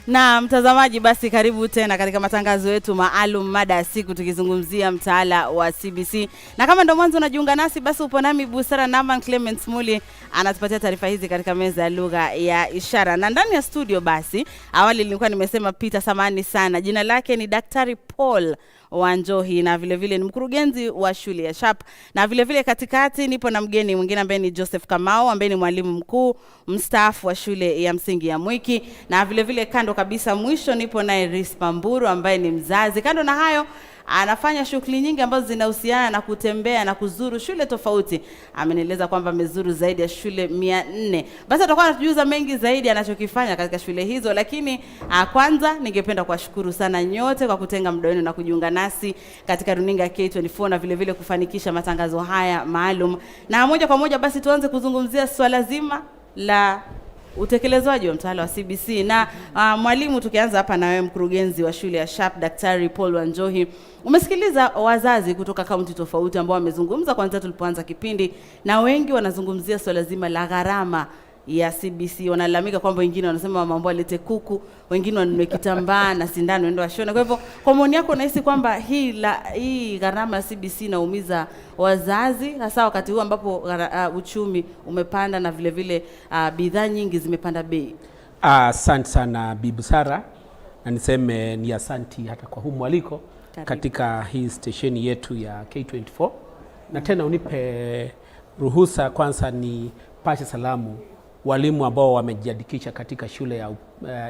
Na mtazamaji, basi karibu tena katika matangazo yetu maalum, mada ya siku, tukizungumzia mtaala wa CBC. Na kama ndo mwanzo unajiunga nasi, basi upo nami Busara Naman. Clement Muli anatupatia taarifa hizi katika meza ya lugha ya ishara, na ndani ya studio, basi awali nilikuwa nimesema Peter, samahani sana, jina lake ni Daktari Paul Wanjohi na vile vile ni mkurugenzi wa shule ya Sharp, na vile vile katikati nipo na mgeni mwingine ambaye ni Joseph Kamau ambaye ni mwalimu mkuu mstaafu wa shule ya msingi ya Mwiki, na vile vile kando kabisa mwisho nipo naye Rispa Mburu ambaye ni mzazi. Kando na hayo anafanya shughuli nyingi ambazo zinahusiana na kutembea na kuzuru shule tofauti. Amenieleza kwamba amezuru zaidi ya shule 400. Basi atakuwa anatujuza mengi zaidi anachokifanya katika shule hizo, lakini kwanza ningependa kuwashukuru sana nyote kwa kutenga muda wenu na kujiunga nasi katika runinga K24 na vile vile kufanikisha matangazo haya maalum. Na moja kwa moja basi tuanze kuzungumzia swala zima la utekelezwaji wa mtaala wa CBC na mwalimu, tukianza hapa na wewe mkurugenzi wa shule ya Sharp Daktari Paul Wanjohi, umesikiliza wazazi kutoka kaunti tofauti ambao wamezungumza kwanza tulipoanza kipindi, na wengi wanazungumzia swala zima la gharama ya CBC. Wanalalamika kwamba wengine wanasema mambo alete kuku, wengine wanunue kitambaa na sindano endo washone. Kwa hivyo, kwa maoni yako, unahisi kwamba hii gharama ya CBC inaumiza wazazi, hasa wakati huu ambapo uchumi umepanda na vile vile bidhaa nyingi zimepanda bei? Asante sana Bibi Sara, na niseme ni asanti hata kwa huu mwaliko Karibu. Katika hii stesheni yetu ya K24, na tena unipe ruhusa kwanza ni pashe salamu walimu ambao wamejiandikisha katika shule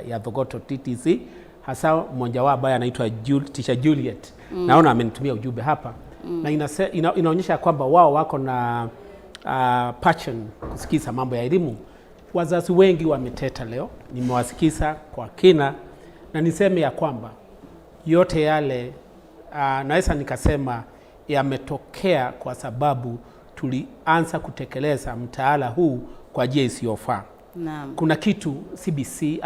ya Thogoto TTC, hasa mmoja wao ambaye anaitwa Teacher Juliet. Naona amenitumia ujumbe hapa na inaonyesha kwamba wao wako na passion kusikiza mambo ya elimu. Wazazi wengi wameteta leo, nimewasikiza kwa kina, na niseme ya kwamba yote yale naweza nikasema yametokea kwa sababu tulianza kutekeleza mtaala huu kwa njia isiyofaa. Kuna kitu CBC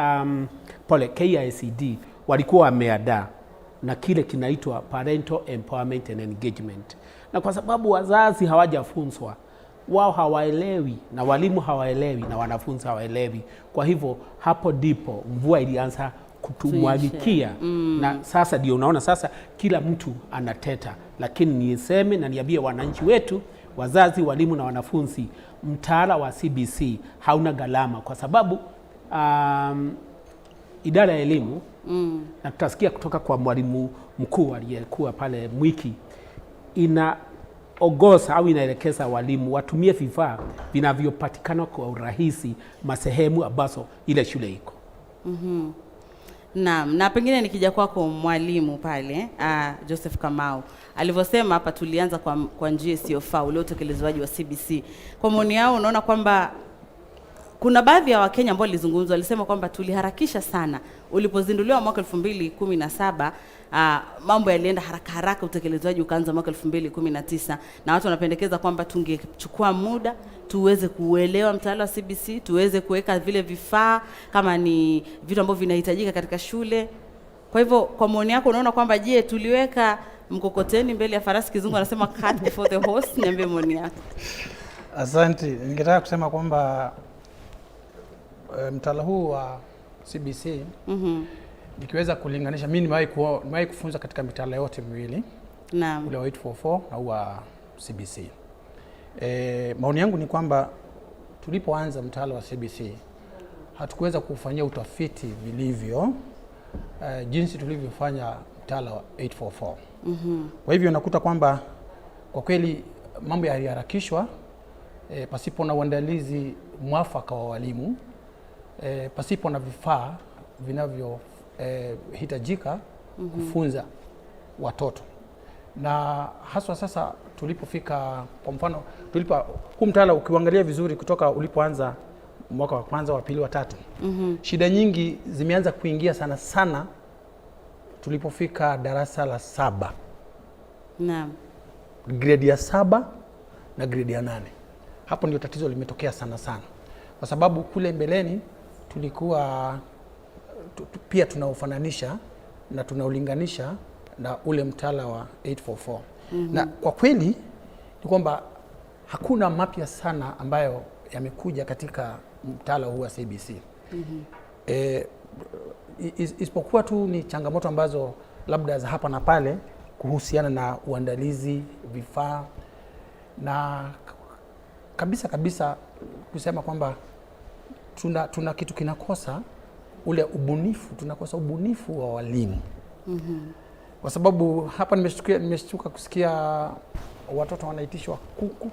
pole KICD walikuwa wameandaa na kile kinaitwa parental empowerment and engagement, na kwa sababu wazazi hawajafunzwa, wao hawaelewi na walimu hawaelewi na wanafunzi hawaelewi. Kwa hivyo hapo ndipo mvua ilianza kutumwagikia na sasa ndio unaona sasa kila mtu anateta, lakini niseme na niambie wananchi wetu, wazazi, walimu na wanafunzi, mtaala wa CBC hauna gharama kwa sababu idara ya elimu na tutasikia kutoka kwa mwalimu mkuu aliyekuwa pale Mwiki, inaongoza au inaelekeza walimu watumie vifaa vinavyopatikana kwa urahisi masehemu ambazo ile shule iko. Naam, na pengine nikija kwako mwalimu pale Joseph Kamau alivyosema hapa, tulianza kwa njia isiyofaa ule utekelezwaji wa CBC. Kwa maoni yao, unaona kwamba kuna baadhi ya Wakenya ambao walizungumza walisema kwamba tuliharakisha sana ulipozinduliwa mwaka 2017. Mambo yalienda haraka haraka, utekelezwaji ukaanza mwaka 2019, na watu wanapendekeza kwamba tungechukua muda tuweze kuuelewa mtaala wa CBC, tuweze kuweka vile vifaa kama ni vitu ambavyo vinahitajika katika shule. Kwa hivyo, kwa maoni yako, unaona kwamba je, tuliweka mkokoteni mbele ya farasi? Kizungu anasema cart before the horse. Niambie maoni yako. Asante. Ningetaka kusema kwamba mtaala huu wa CBC nikiweza kulinganisha, mimi nimewahi kufunza katika mitaala yote miwili, ule wa 844 na huu wa CBC. Maoni yangu ni kwamba tulipoanza mtaala wa CBC hatukuweza kufanyia utafiti vilivyo jinsi tulivyofanya mtaala wa 844. Kwa hivyo unakuta kwamba kwa kweli mambo yaliharakishwa pasipo na uandalizi mwafaka wa walimu, pasipo na vifaa vinavyohitajika kufunza watoto, na haswa sasa tulipofika, kwa mfano tulipo huu mtaala ukiuangalia vizuri kutoka ulipoanza mwaka wa kwanza, wa pili, wa tatu, shida nyingi zimeanza kuingia sana sana tulipofika darasa la saba, gredi ya 7 na gredi ya 8. Hapo ndio tatizo limetokea sana sana, kwa sababu kule mbeleni tulikuwa pia tunaufananisha na tunaulinganisha na ule mtaala wa 844 na kwa kweli ni kwamba hakuna mapya sana ambayo yamekuja katika mtaala huu wa CBC. Isipokuwa tu ni changamoto ambazo labda za hapa na pale kuhusiana na uandalizi, vifaa na kabisa kabisa kusema kwamba tuna kitu kinakosa ule ubunifu, tunakosa ubunifu wa walimu. Kwa sababu hapa nimeshtuka kusikia watoto wanaitishwa kuku.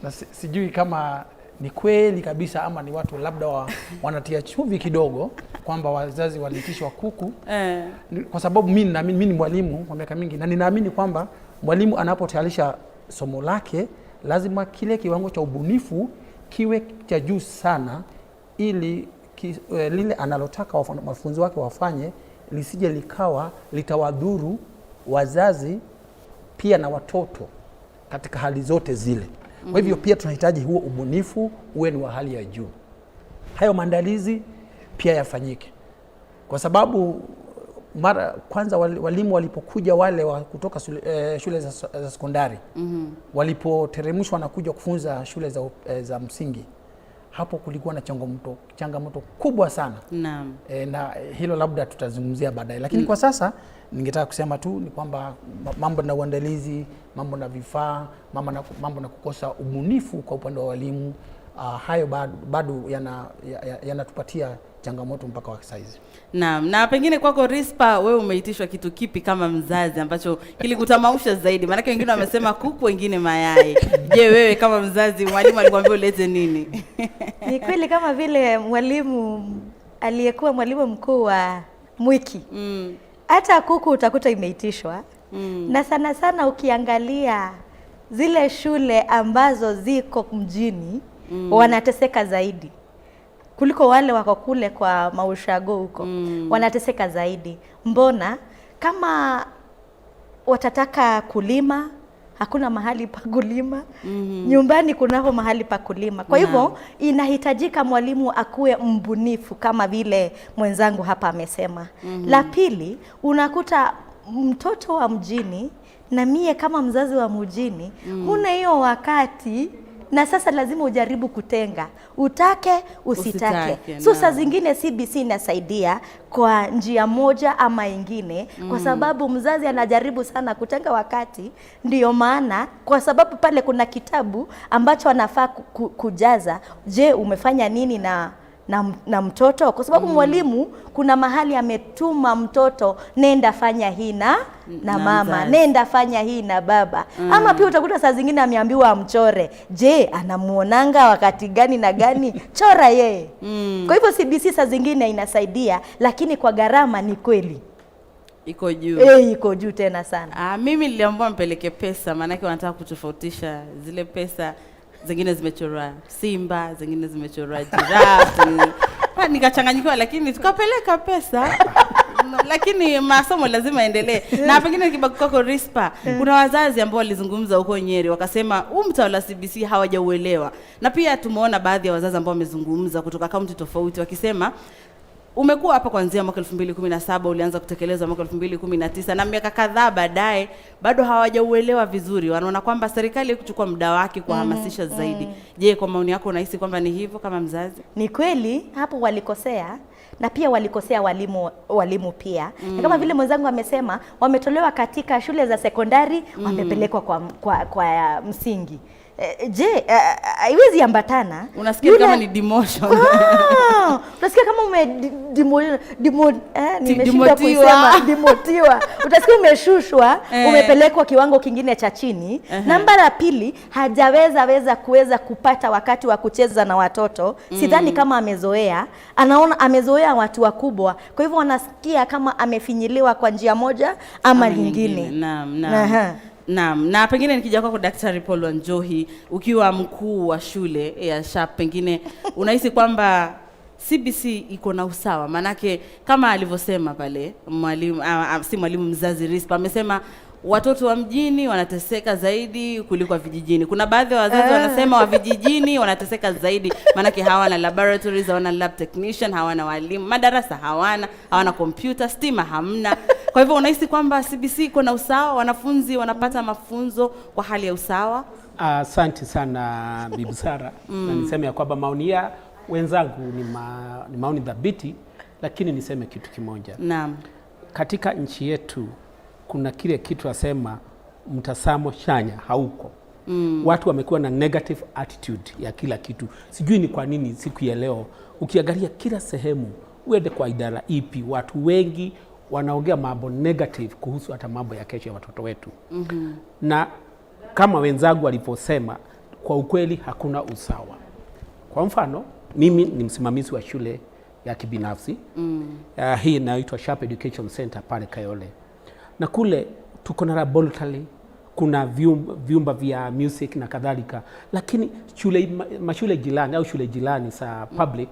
Na sijui kama ni kweli kabisa ama ni watu labda wanatia chumvi kidogo kwamba wazazi waliitishwa kuku. Kwa sababu mimi naamini, mimi ni mwalimu kwa miaka mingi na ninaamini kwamba mwalimu anapotayarisha somo lake lazima kile kiwango cha ubunifu kiwe cha juu sana ili lile analotaka wanafunzi wake wafanye lisije likawa litawadhuru wazazi pia na watoto katika hali zote zile. Kwa hivyo pia tunahitaji huo ubunifu uwe ni wa hali ya juu. Hayo maandalizi pia yafanyike. Kwa sababu mara kwanza walimu walipokuja wale wa kutoka shule za sekondari, walipoteremshwa na kuja kufunza shule za msingi, hapo kulikuwa na changamoto kubwa sana. Naam. Na hilo labda tutazungumzia baadaye. Lakini kwa sasa ningetaka kusema tu ni kwamba mambo na uandalizi, mambo na vifaa, mambo na kukosa ubunifu kwa upande wa walimu, hayo bado yanatupatia changamoto mpaka wa saizi. Naam, na pengine kwako Rispa, wewe umeitishwa kitu kipi kama mzazi ambacho kilikutamausha zaidi? Maana wengine wamesema kuku, wengine mayai. Je, wewe kama mzazi mwalimu alikwambia ulete nini? Ni kweli kama vile mwalimu aliyekuwa mwalimu mkuu wa Mwiki. Hata kuku utakuta imeitishwa. Na sana sana ukiangalia zile shule ambazo ziko mjini, wanateseka zaidi kuliko wale wako kule kwa maushago huko. Wanateseka zaidi. Mbona kama watataka kulima, hakuna mahali pa kulima. Nyumbani kunako mahali pa kulima. Kwa hivyo inahitajika mwalimu akuwe mbunifu kama vile mwenzangu hapa amesema. La pili, unakuta mtoto wa mjini na mie kama mzazi wa mjini, huna hiyo wakati. Na sasa lazima ujaribu kutenga, utake usitake. So saa zingine CBC inasaidia kwa njia moja ama ingine, kwa sababu mzazi anajaribu sana kutenga wakati. Ndio maana kwa sababu pale kuna kitabu ambacho anafaa kujaza. Je, umefanya nini na mtoto? Kwa sababu mwalimu kuna mahali ametuma mtoto, nenda fanya hii na mama, mzazi. Nenda fanya hii na baba. Ama pia utakuta saa zingine ameambiwa amchore. Je, anamuonanga wakati gani na gani? Chora yeye. Kwa hivyo CBC saa zingine inasaidia, lakini kwa gharama ni kweli iko juu. Iko juu tena sana. Mimi niliambiwa mpeleke pesa, maana yake wanataka kutofautisha zile pesa. Zingine zimechorwa simba, zingine zimechorwa giraffe. Nikachanganyikiwa, lakini tukapeleka pesa. Lakini masomo lazima endelee. Na pengine nikibaki kwako Rispa, kuna wazazi ambao walizungumza huko Nyeri wakasema huu mtaala CBC hawajauelewa. Na pia tumeona baadhi ya wazazi ambao wamezungumza kutoka kaunti tofauti wakisema umekuwa hapa kuanzia mwaka 2017, ulianza kutekelezwa mwaka 2019, na miaka kadhaa baadaye bado hawajauelewa vizuri. Wanaona kwamba serikali haikuchukua muda wake kuhamasisha zaidi. Je, kwa maoni yako unahisi kwamba ni hivyo kama mzazi? Ni kweli hapo walikosea, na pia walikosea walimu pia. Na kama vile mwenzangu amesema, wametolewa katika shule za sekondari, wamepelekwa kwa msingi. Je, haiwezi ambatana. Unasikia kama ni demotion. Unasikia kama ume nimeshindwa kusema demotiwa. Utasikia umeshushwa, umepelekwa kiwango kingine cha chini. Namba la pili, hajaweza kuweza kupata wakati wa kucheza na watoto. Sidhani kama amezoea. Anaona amezoea watu wakubwa. Kwa hivyo anasikia kama amefinyiliwa kwa njia moja ama nyingine. Naam, naam. Naam, na pengine nikija kwako Daktari Paul Wanjohi, ukiwa mkuu wa shule ya Sharp, pengine unahisi kwamba CBC iko na usawa? Manake kama alivyosema pale mwalimu, si mwalimu, mzazi Rispa amesema watoto wa mjini wanateseka zaidi kuliko vijijini. Kuna baadhi ya wazazi wanasema wa vijijini wanateseka zaidi, manake hawana laboratories, hawana lab technician, hawana walimu, madarasa hawana, hawana computer, stima hamna. Kwa hivyo unahisi kwamba CBC iko na usawa, wanafunzi wanapata mafunzo kwa hali ya usawa? Asante sana Bibi Sara. Na niseme ya kwamba maoni ya wenzangu ni maoni dhabiti, Lakini niseme kitu kimoja. Naam. Katika nchi yetu kuna kile kitu asema mtazamo chanya hauko. Watu wamekuwa na negative attitude ya kila kitu. Sijui ni kwa nini siku ya leo ukiangalia kila sehemu, uende kwa idara ipi, watu wengi wanaongea mambo negative kuhusu hata mambo ya kesho ya watoto wetu. Na kama wenzangu walivyosema, kwa ukweli hakuna usawa. Kwa mfano, mimi ni msimamizi wa shule ya kibinafsi hii inaitwa Sharp Education Center pale Kayole, na kule tuko na laboratory, kuna vyumba vya music na kadhalika, lakini mashule jirani au shule jirani za public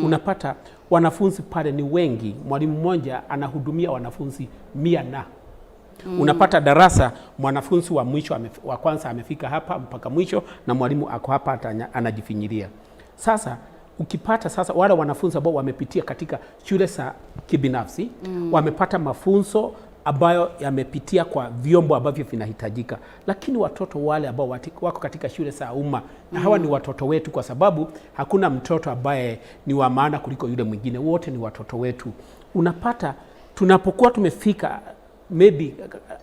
unapata wanafunzi pale ni wengi, mwalimu mmoja anahudumia wanafunzi 100 na unapata darasa mwanafunzi wa mwisho wa kwanza amefika hapa mpaka mwisho na mwalimu ako hapa anajifinyilia. Sasa ukipata sasa wale wanafunzi ambao wamepitia katika shule za kibinafsi wamepata mafunzo ambayo yamepitia kwa vyombo ambavyo vinahitajika, lakini watoto wale ambao wako katika shule za umma na hawa ni watoto wetu, kwa sababu hakuna mtoto ambaye ni wa maana kuliko yule mwingine, wote ni watoto wetu. Unapata tunapokuwa tumefika maybe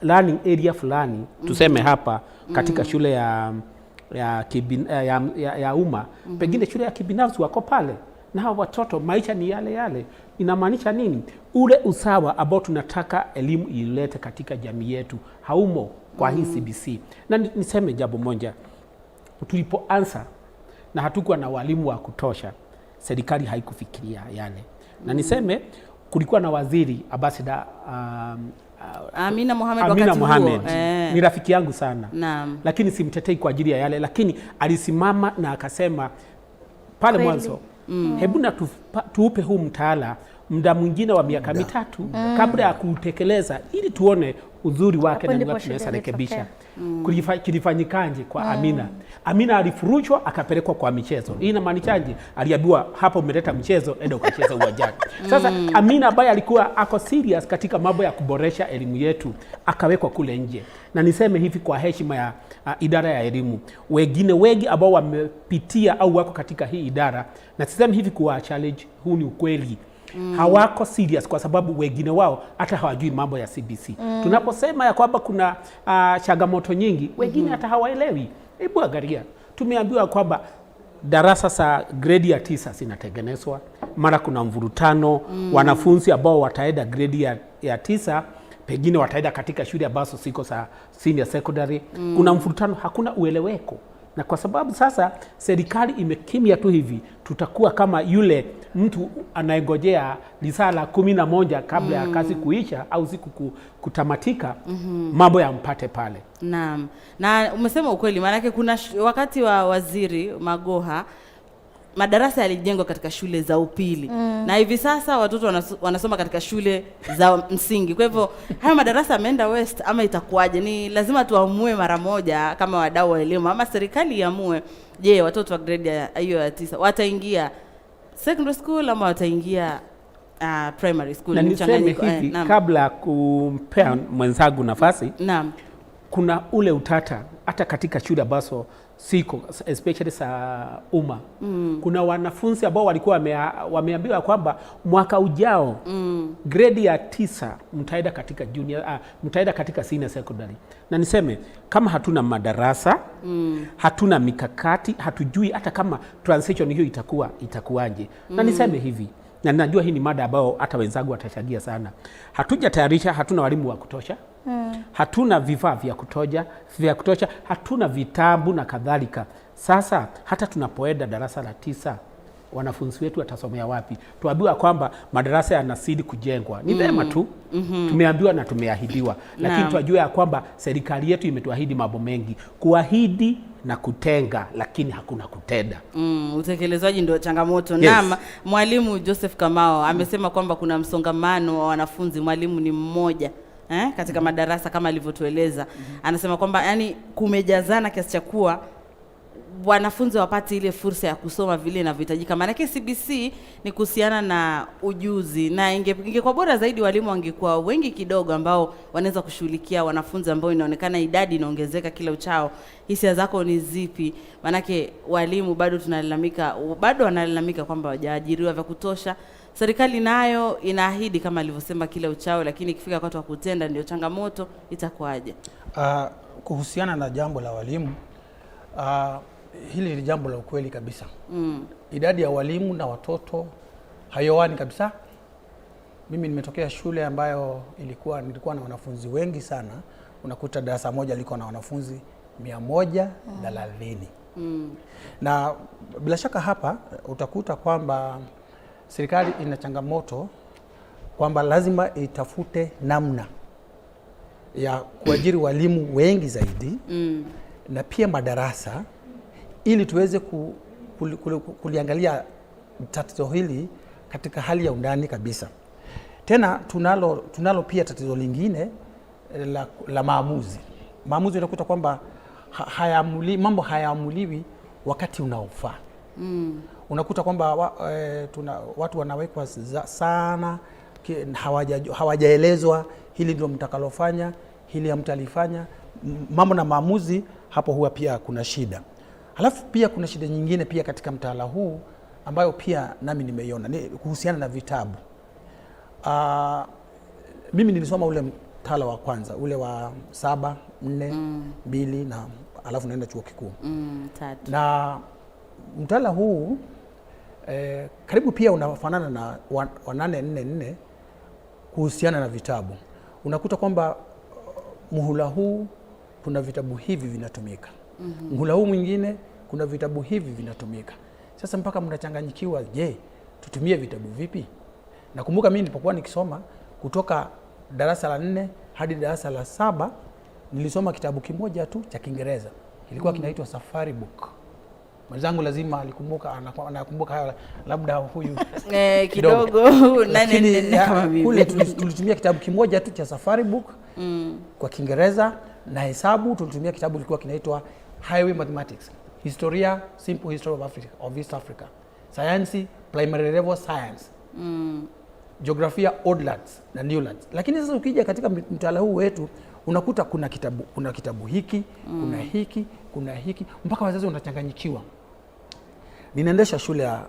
learning area fulani, tuseme hapa katika shule ya umma, pengine shule ya kibinafsi wako pale na hawa watoto maisha ni yale yale. Inamaanisha nini? Ule usawa ambao tunataka elimu ilete katika jamii yetu haumo kwa hii CBC. Na niseme jambo moja, tulipoanza na hatukuwa na walimu wa kutosha, serikali haikufikiria yale. Na niseme kulikuwa na waziri Ambassador Amina Mohamed, Amina wakati Mohamed huo. Ni rafiki yangu sana. Naam. Lakini simtetei kwa ajili ya yale, lakini alisimama na akasema pale mwanzo, hebu na tuupe huu mtaala muda mwingine wa miaka mitatu kabla ya kuutekeleza ili tuone uzuri wake na ndipo tunaweza shida rekebisha. Kilifanyikaje kwa Amina? Amina alifurushwa akapelekwa kwa michezo. Hii inamaanishaje? Aliambiwa hapa umeleta mchezo, enda ukacheza uwanjani. Sasa Amina ambaye alikuwa ako serious katika mambo ya kuboresha elimu yetu akawekwa kule nje. Na niseme hivi kwa heshima ya idara ya elimu, wengine wengi ambao wamepitia au wako katika hii idara, na sisemi hivi kuwa challenge, huu ni ukweli. Hawako serious kwa sababu wengine wao hata hawajui mambo ya CBC. Tunaposema ya kwamba kuna changamoto nyingi, wengine hata hawaelewi. Hebu angalia, tumeambiwa kwamba darasa za grade ya 9 zinatengenezwa, mara kuna mvurutano, wanafunzi ambao wataenda grade ya 9 pengine wataenda katika shule ambazo siko za senior secondary. Kuna mvurutano, hakuna ueleweko. Na kwa sababu sasa serikali imekimya tu hivi, tutakuwa kama yule mtu anayengojea risala 11 kabla ya kazi kuisha au siku kutamatika, mambo yampate pale. Naam. Na umesema ukweli, maanake kuna wakati wa Waziri Magoha madarasa yalijengwa katika shule za upili. Na hivi sasa watoto wanasoma katika shule za msingi. Kwa hivyo haya madarasa yameenda west ama itakuwaje? Ni lazima tuamue mara moja kama wadau wa elimu ama serikali iamue. Je, watoto wa grade hiyo ya 9 wataingia secondary school ama wataingia primary school? Na niseme hivi kabla kumpea mwenzangu nafasi. Naam. Kuna ule utata hata katika shule ambazo siko especially za umma. Kuna wanafunzi ambao walikuwa wameambiwa kwamba mwaka ujao grade ya 9 mtaenda katika junior, mtaenda katika senior secondary. Na niseme kama hatuna madarasa, hatuna mikakati, hatujui hata kama transition hiyo itakuwaje. Na niseme hivi, na najua hii ni mada ambayo hata wenzangu watachangia sana. Hatujatayarisha, hatuna walimu wa kutosha. Hatuna vifaa vya kutosha, hatuna vitabu na kadhalika. Sasa hata tunapoenda darasa la 9 wanafunzi wetu watasomea wapi? Tuambiwa kwamba madarasa yanazidi kujengwa. Ni vema tu. Tumeambiwa na tumeahidiwa. Lakini tunajua ya kwamba serikali yetu imetuahidi mambo mengi. Kuahidi na kutenga, lakini hakuna kutenda. Utekelezaji ndio changamoto. Yes. Naam, Mwalimu Joseph Kamau amesema kwamba kuna msongamano wa wanafunzi, mwalimu ni mmoja katika madarasa kama alivyotueleza. Anasema kwamba yani kumejazana kiasi cha kuwa wanafunzi wapate ile fursa ya kusoma vile inavyohitajika. Maana CBC ni kuhusiana na ujuzi, na ingekuwa bora zaidi walimu wangekuwa wengi kidogo ambao wanaweza kushughulikia wanafunzi ambao inaonekana idadi inaongezeka kila uchao. Hisia zako ni zipi? Maana walimu bado tunalalamika, bado wanalalamika kwamba hawajaajiriwa vya kutosha. Serikali nayo inaahidi kama alivyosema kila uchao, lakini ikifika wakati wa kutenda ndio changamoto, itakuwaje? Kuhusiana na jambo la walimu, hili ni jambo la ukweli kabisa. Idadi ya walimu na watoto haioani kabisa. Mimi nimetokea shule ambayo nilikuwa na wanafunzi wengi sana. Unakuta darasa moja liko na wanafunzi 130. Na bila shaka hapa utakuta kwamba serikali ina changamoto kwamba lazima itafute namna ya kuajiri walimu wengi zaidi na pia madarasa ili tuweze kuliangalia tatizo hili katika hali ya undani kabisa. Tena tunalo pia tatizo lingine la maamuzi. Maamuzi unakuta kwamba mambo hayaamuliwi wakati unaofaa. Unakuta kwamba watu wanawekwa sana, hawajaelezwa hili ndio mtakalofanya, hili hamtalifanya. Mambo na maamuzi hapo huwa pia kuna shida. Halafu pia kuna shida nyingine pia katika mtaala huu ambayo pia nami nimeiona ni kuhusiana na vitabu. Mimi nilisoma ule mtaala wa kwanza, ule wa 7, 4, 2 na alafu naenda chuo kikuu. 3. Na mtaala huu karibu pia unafanana na wa 8, 4, 4 kuhusiana na vitabu. Unakuta kwamba muhula huu kuna vitabu hivi vinatumika. Muhula huu mwingine kuna vitabu hivi vinatumika. Sasa mpaka mnachanganyikiwa, je, tutumie vitabu vipi? Nakumbuka mimi nilipokuwa nikisoma kutoka darasa la 4 hadi darasa la 7 nilisoma kitabu kimoja tu cha Kiingereza. Kilikuwa kinaitwa Safari Book. Mwenzangu lazima alikumbuka, anakumbuka hayo, labda huyu kidogo nani kama mimi. Kule tulitumia kitabu kimoja tu cha Safari Book kwa Kiingereza, na hesabu tulitumia kitabu kilikuwa kinaitwa Highway Mathematics, Historia, Simple History of Africa, of East Africa, Science, Primary Level Science, Geografia, Oldlands na Newlands. Lakini sasa ukija katika mtaala huu wetu unakuta kuna kitabu hiki, kuna hiki, kuna hiki, mpaka wazazi wanachanganyikiwa. Ninaendesha shule ya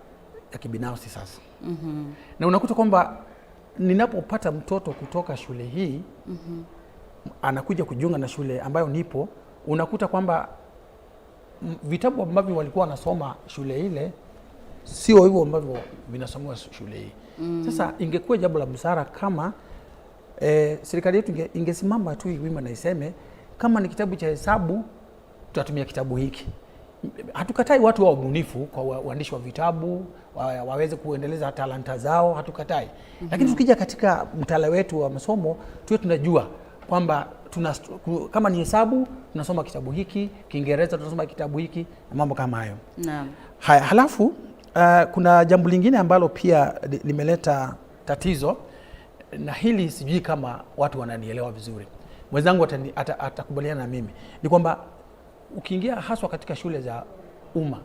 kibinafsi sasa. Na unakuta kwamba ninapopata mtoto kutoka shule hii anakuja kujiunga na shule ambayo nipo, unakuta kwamba vitabu ambavyo walikuwa wanasoma shule ile sio hivyo ambavyo vinasomwa shule hii. Sasa ingekuwa jambo la busara kama serikali yetu ingesimama tu wima na iseme kama ni kitabu cha hesabu tutatumia kitabu hiki. Hatukatai watu wa ubunifu kwa waandishi wa vitabu waweze kuendeleza talanta zao, hatukatai. Lakini tukija katika mtaala wetu wa masomo tuwe tunajua kwamba kama ni hesabu tunasoma kitabu hiki, Kiingereza tunasoma kitabu hiki na mambo kama hayo. Naam. Haya, halafu kuna jambo lingine ambalo pia limeleta tatizo, na hili sijui kama watu wananielewa vizuri. Mwenzangu atakubaliana na mimi. Ni kwamba ukiingia haswa katika shule za umma,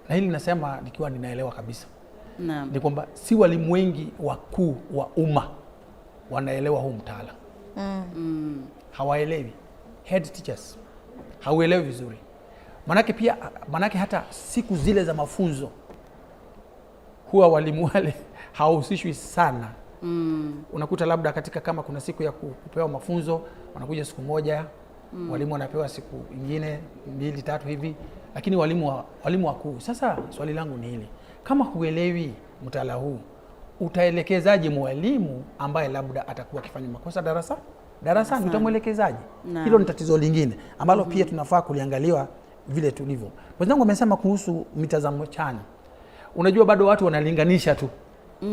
na hili nasema nikiwa ninaelewa kabisa. Naam. Ni kwamba si walimu wengi wakuu wa umma wanaelewa huu mtaala. Hawaelewi. Head teachers hauelewi vizuri. Manake hata siku zile za mafunzo huwa walimu wale hawahusishwi sana. Unakuta labda katika kama kuna siku ya kupewa mafunzo wanakuja siku moja, walimu wanapewa siku nyingine 2 3 hivi, lakini walimu wakuu. Sasa swali langu ni hili, kama huelewi mtaala huu utaelekezaje mwalimu ambaye labda atakuwa akifanya makosa darasani? Utamwelekezaje? Hilo ni tatizo lingine ambalo pia tunafaa kuliangaliwa vile tulivyo. Mwenzangu amesema kuhusu mitazamo chanya. Unajua bado watu wanalinganisha tu.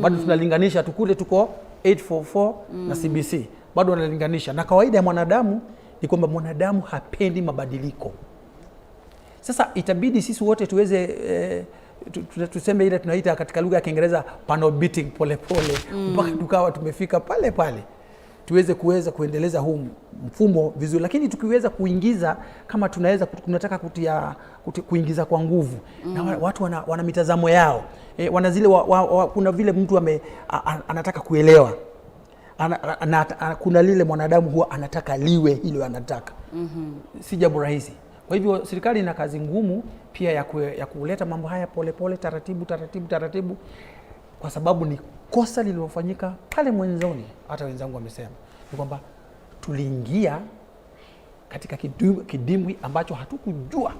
Bado tunalinganisha tu, kule tuko 844 na CBC. Bado wanalinganisha. Na kawaida ya mwanadamu ni kwamba mwanadamu hapendi mabadiliko. Sasa itabidi sisi wote tuweze tuseme ile tunaita katika lugha ya Kiingereza panel beating, pole pole mpaka tukawa tumefika pale pale tuweze kuweza kuendeleza huu mfumo vizuri. Lakini tukiweza kuingiza kama tunaweza tunataka kuingiza kwa nguvu na watu wana mitazamo yao, wana zile kuna vile mtu anataka kuelewa, kuna lile mwanadamu huwa anataka liwe hilo anataka. Si jambo rahisi. Kwa hivyo serikali ina kazi ngumu pia ya kuleta mambo haya polepole, taratibu taratibu taratibu, kwa sababu ni kosa lililofanyika pale mwanzoni. Hata wenzangu wamesema ni kwamba tuliingia katika kidimbwi ambacho hatukujua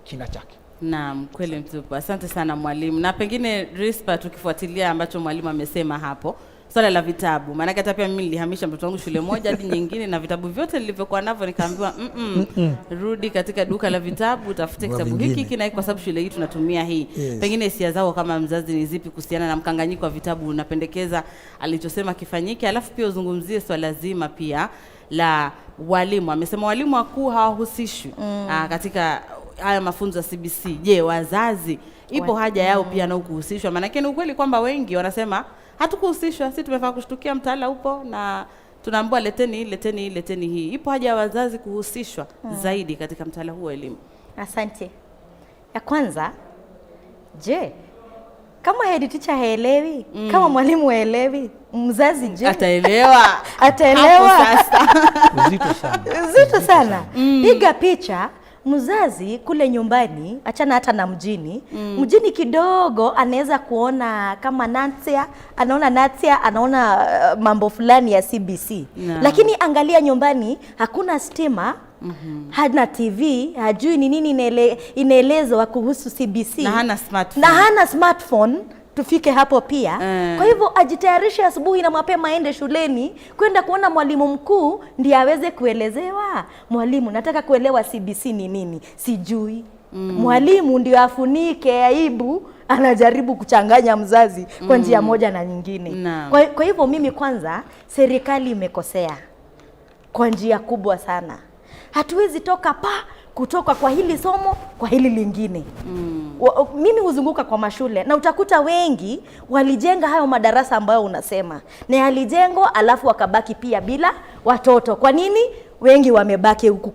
kina chake. Naam, kweli mtupu. Asante sana mwalimu. Na pengine Rispa, tukifuatilia ambacho mwalimu amesema hapo, swala la vitabu, maanake hata pia mimi nilihamisha mtoto wangu shule moja hadi nyingine, na vitabu vyote nilivyokuwa navyo nikaambiwa rudi katika duka la vitabu utafute kitabu hiki hiki na hiki, kwa sababu shule hii tunatumia hii. Yes. Pengine hisia zao kama mzazi ni zipi kuhusiana na mkanganyiko wa vitabu? Unapendekeza alichosema kifanyike, alafu pia uzungumzie swala zima pia la walimu. Amesema walimu wakuu hawahusishwi katika haya mafunzo ya CBC. Je, wazazi ipo haja yao pia nao kuhusishwa? Maanake ni ukweli kwamba wengi wanasema hatukuhusishwa, sisi tumefaa kushtukia mtaala upo na tunaambiwa leteni leteni leteni hii. Ipo haja ya wazazi kuhusishwa zaidi katika mtaala huu wa elimu? Asante. Ya kwanza, je, kama head teacher haelewi, kama mwalimu haelewi, mzazi je? Ataelewa. Ataelewa. Hapo sasa. Uzito sana. Uzito sana. Piga picha mzazi kule nyumbani, achana hata na mjini. Mjini kidogo anaweza kuona kama Natsia, anaona Natsia, anaona mambo fulani ya CBC. Lakini angalia nyumbani, hakuna stima, hana TV, hajui ni nini inaelezwa kuhusu CBC. Na hana smartphone. Na hana smartphone. Tufike hapo pia. Kwa hivyo ajitayarishe asubuhi na mapema aende shuleni kwenda kuona mwalimu mkuu ndiye aweze kuelezewa. Mwalimu, nataka kuelewa CBC ni nini, sijui. Mwalimu ndio afunike aibu, anajaribu kuchanganya mzazi kwa njia moja na nyingine. Kwa hivyo mimi kwanza, serikali imekosea kwa njia kubwa sana. Hatuwezi toka kutoka kwa hili somo kwa hili lingine. Mimi huzunguka kwa mashule na utakuta wengi walijenga hayo madarasa ambayo unasema na yalijengwa, alafu wakabaki pia bila watoto. Kwa nini? Wengi wamebaki huku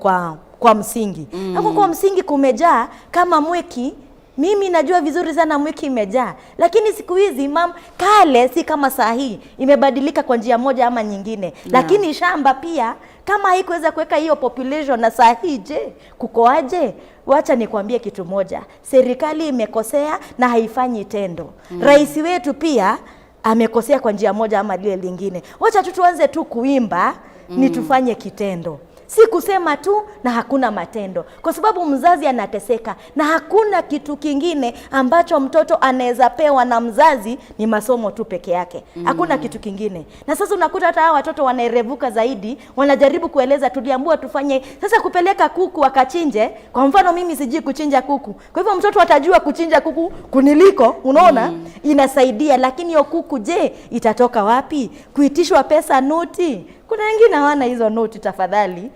kwa msingi. Huku kwa msingi kumejaa kama Mwiki. Mimi najua vizuri sana Mwiki imejaa, lakini siku hizi kale si kama saa hii, imebadilika kwa njia moja ama nyingine. Lakini shamba pia kama haikuweza kuweka hiyo population na saa hii, je, kukoaje? Wacha nikwambie kitu moja, serikali imekosea na haifanyi tendo. Rais wetu pia amekosea kwa njia moja ama lile lingine. Wacha tu tuanze tu kuimba, ni tufanye kitendo. Si kusema tu na hakuna matendo. Kwa sababu mzazi anateseka na hakuna kitu kingine ambacho mtoto anaweza pewa na mzazi, ni masomo tu peke yake. Hakuna kitu kingine. Na sasa unakuta hata hawa watoto wanaerevuka zaidi, wanajaribu kueleza tuliambiwa tufanye. Sasa kupeleka kuku akachinje, kwa mfano mimi sijui kuchinja kuku. Kwa hivyo mtoto atajua kuchinja kuku kuniliko, unaona? Inasaidia, lakini hiyo kuku je, itatoka wapi? Kuitishwa pesa noti. Kuna wengine hawana hizo noti tafadhali.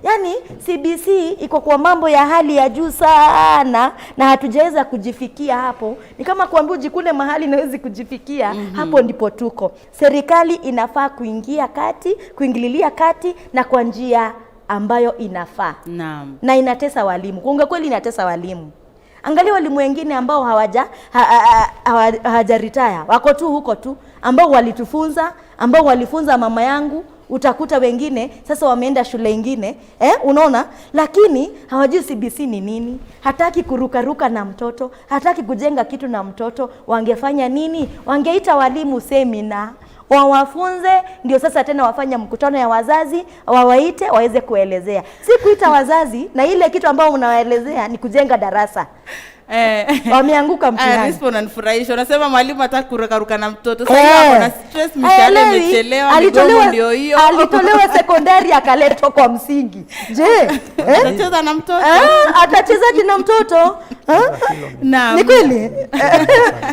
Yaani CBC iko kwa mambo ya hali ya juu sana na hatujaweza kujifikia hapo. Ni kama kuambia ujikune mahali na huwezi kujifikia. Hapo ndipo tuko. Serikali inafaa kuingia kati, kuingililia kati na kwa njia ambayo inafaa. Naam. Na inatesa walimu. Kuongea kweli inatesa walimu. Angalia walimu wengine ambao hawaja retire, wako tu huko tu, ambao walitufunza, ambao walifunza mama yangu. Utakuta wengine sasa wameenda shule ingine, unaona, lakini hawajui CBC ni nini. Hataki kurukaruka na mtoto, hataki kujenga kitu na mtoto. Wangefanya nini? Wangeita walimu semina, wawafunze, ndio sasa tena wafanya mkutano ya wazazi, wawaite waweze kuelezea. Si kuita wazazi na ile kitu ambayo unawaelezea ni kujenga darasa. Wameanguka mtihani. Rispo, unanifurahisha. Unasema mwalimu hataki kurukaruka na mtoto. Sasa hapo na stress, mishahara imechelewa, migomo ndio hiyo. Alitolewa sekondari akaletwa kwa msingi. Je, atacheza na mtoto? Atachezaje na mtoto? Naam. Ni kweli?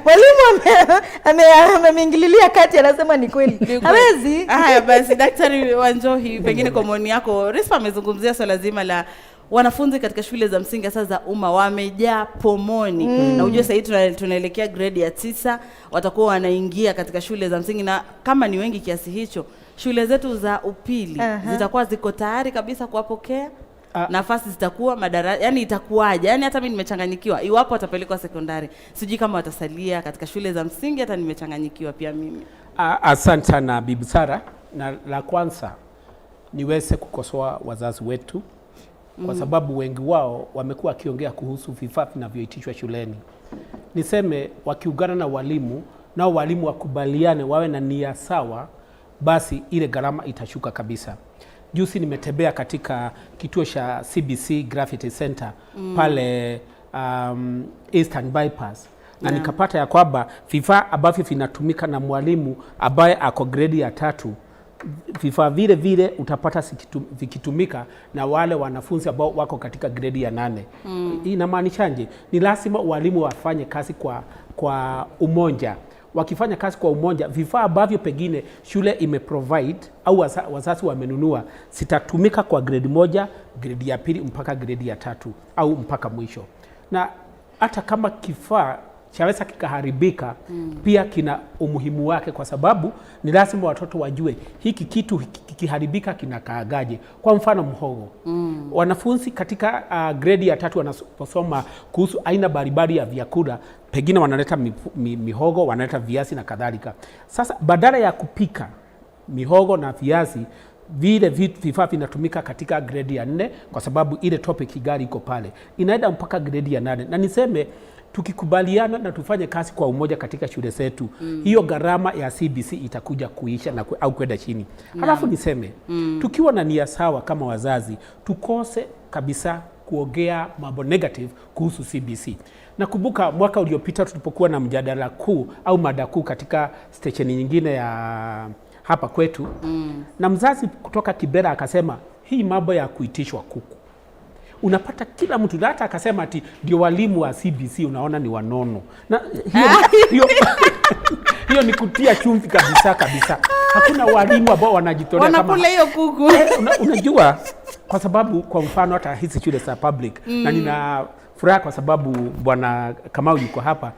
Mwalimu ameingililia kati, anasema ni kweli. Hawezi. Haya basi, Daktari Wanjohi, pengine kwa maoni yako, Rispo amezungumzia swala zima la wanafunzi katika shule za msingi hasa za umma wamejaa pomoni. Na unajua sasa hivi tunaelekea grade ya 9, watakuwa wanaingia katika shule za msingi, na kama ni wengi kiasi hicho, shule zetu za upili zitakuwa ziko tayari kabisa kuwapokea? Nafasi zitakuwa madarasa, yani itakuwaje? Yani hata mimi nimechanganyikiwa iwapo watapelekwa sekondari. Sijui kama watasalia katika shule za msingi, hata nimechanganyikiwa pia mimi. Asante sana Bibi Sara. Na la kwanza niweze kukosoa wazazi wetu kwa sababu wengi wao wamekuwa wakiongea kuhusu vifaa vinavyoitishwa shuleni. Niseme wakiungana na walimu, nao walimu wakubaliane, wawe na nia sawa, basi ile gharama itashuka kabisa. Juzi nimetembea katika kituo cha CBC Graffiti Center pale Eastern Bypass na nikapata ya kwamba vifaa ambavyo vinatumika na mwalimu ambaye ako gredi ya 3, vifaa vile vile utapata vikitumika na wale wanafunzi ambao wako katika gredi ya 8. Inamaanishaje? Ni lazima walimu wafanye kazi kwa umoja. Wakifanya kazi kwa umoja, vifaa ambavyo pengine shule imeprovide au wazazi wamenunua zitatumika kwa gredi 1, gredi ya 2 mpaka gredi ya 3 au mpaka mwisho. Na hata kama kifaa chaweza kikaharibika, pia kina umuhimu wake, kwa sababu ni lazima watoto wajue hiki kitu kikiharibika kinakaagaje. Kwa mfano mhogo. Wanafunzi katika gredi ya 3 wanaposoma kuhusu aina mbalimbali ya vyakula, pengine wanaleta mihogo, wanaleta viazi na kadhalika. Sasa badala ya kupika mihogo na viazi, vile vifaa vinatumika katika gredi ya 4, kwa sababu ile topic gari iko pale, inaenda mpaka gredi ya 8. Na niseme tukikubaliana na tufanye kazi kwa umoja katika shule zetu, hiyo gharama ya CBC itakuja kuisha na au kwenda chini. Halafu niseme tukiwa na nia sawa kama wazazi, tukose kabisa kuongea mambo negative kuhusu CBC. Nakumbuka mwaka uliopita tulipokuwa na mjadala kuu au mada kuu katika stesheni nyingine ya hapa kwetu, na mzazi kutoka Kibera akasema hii mambo ya kuitishwa kuku, unapata kila mtu, hata akasema ati ndio walimu wa CBC unaona ni wanono. Na hiyo ni kutia chumvi kabisa kabisa. Hakuna walimu ambao wanajitolea kama wanakula hiyo kuku. Unajua, kwa sababu kwa mfano hata hizi shule za public, na nina furaha kwa sababu Bwana Kamau yuko hapa.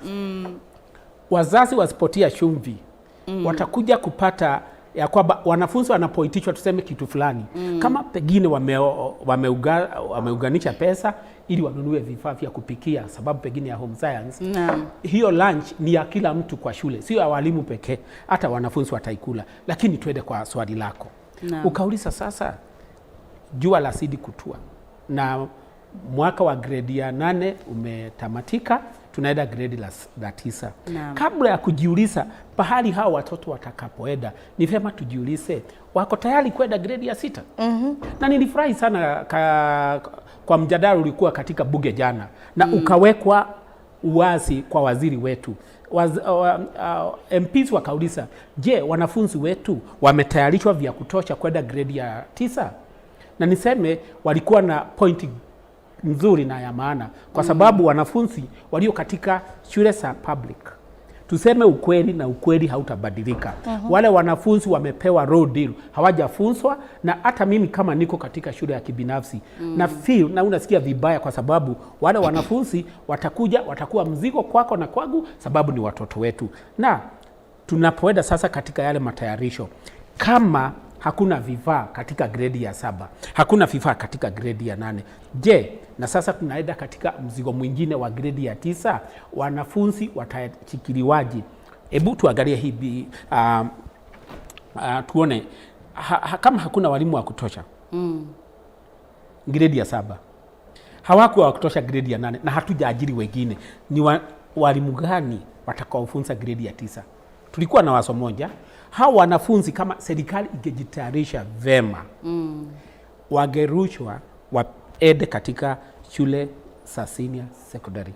Wazazi wasipotia chumvi, watakuja kupata ya kwamba wanafunzi wanapoitishwa tuseme kitu fulani, kama pengine wameuganisha pesa ili wanunue vifaa vya kupikia, sababu pengine ya home science. Hiyo lunch ni ya kila mtu kwa shule, sio ya walimu pekee, hata wanafunzi wataikula. Lakini twende kwa swali lako. Ukauliza sasa, jua lazidi kutua na mwaka wa gredi ya 8 umetamatika, tunaenda gredi la 9. Kabla ya kujiuliza pahali hao watoto watakapoenda, ni vyema tujiulize wako tayari kwenda gredi ya 6. Na nilifurahi sana kwa mjadala ulikuwa katika bunge jana na ukawekwa uwazi kwa waziri wetu. MPs wakauliza, je, wanafunzi wetu wametayarishwa vya kutosha kwenda gredi ya 9? Na niseme walikuwa na pointi nzuri na ya maana, kwa sababu wanafunzi walio katika shule za public, tuseme ukweli na ukweli hautabadilika. Wale wanafunzi wamepewa raw deal, hawajafunzwa. Na hata mimi kama niko katika shule ya kibinafsi, na feel na unasikia vibaya, kwa sababu wale wanafunzi watakuja watakuwa mzigo kwako na kwangu, sababu ni watoto wetu. Na tunapoenda sasa katika yale matayarisho, kama hakuna vifaa katika gredi ya 7, hakuna vifaa katika gredi ya 8, je, na sasa tunaenda katika mzigo mwingine wa gredi ya 9, wanafunzi watashikiliwaje? Hebu tuangalie hivi, tuone kama hakuna walimu wa kutosha gredi ya 7, hawakuwa wa kutosha gredi ya 8, na hatujaajiri wengine, ni walimu gani watakaofunza gredi ya 9? Tulikuwa na wazo moja, hao wanafunzi kama serikali ingejitayarisha vema, wangerushwa waende katika shule za senior secondary,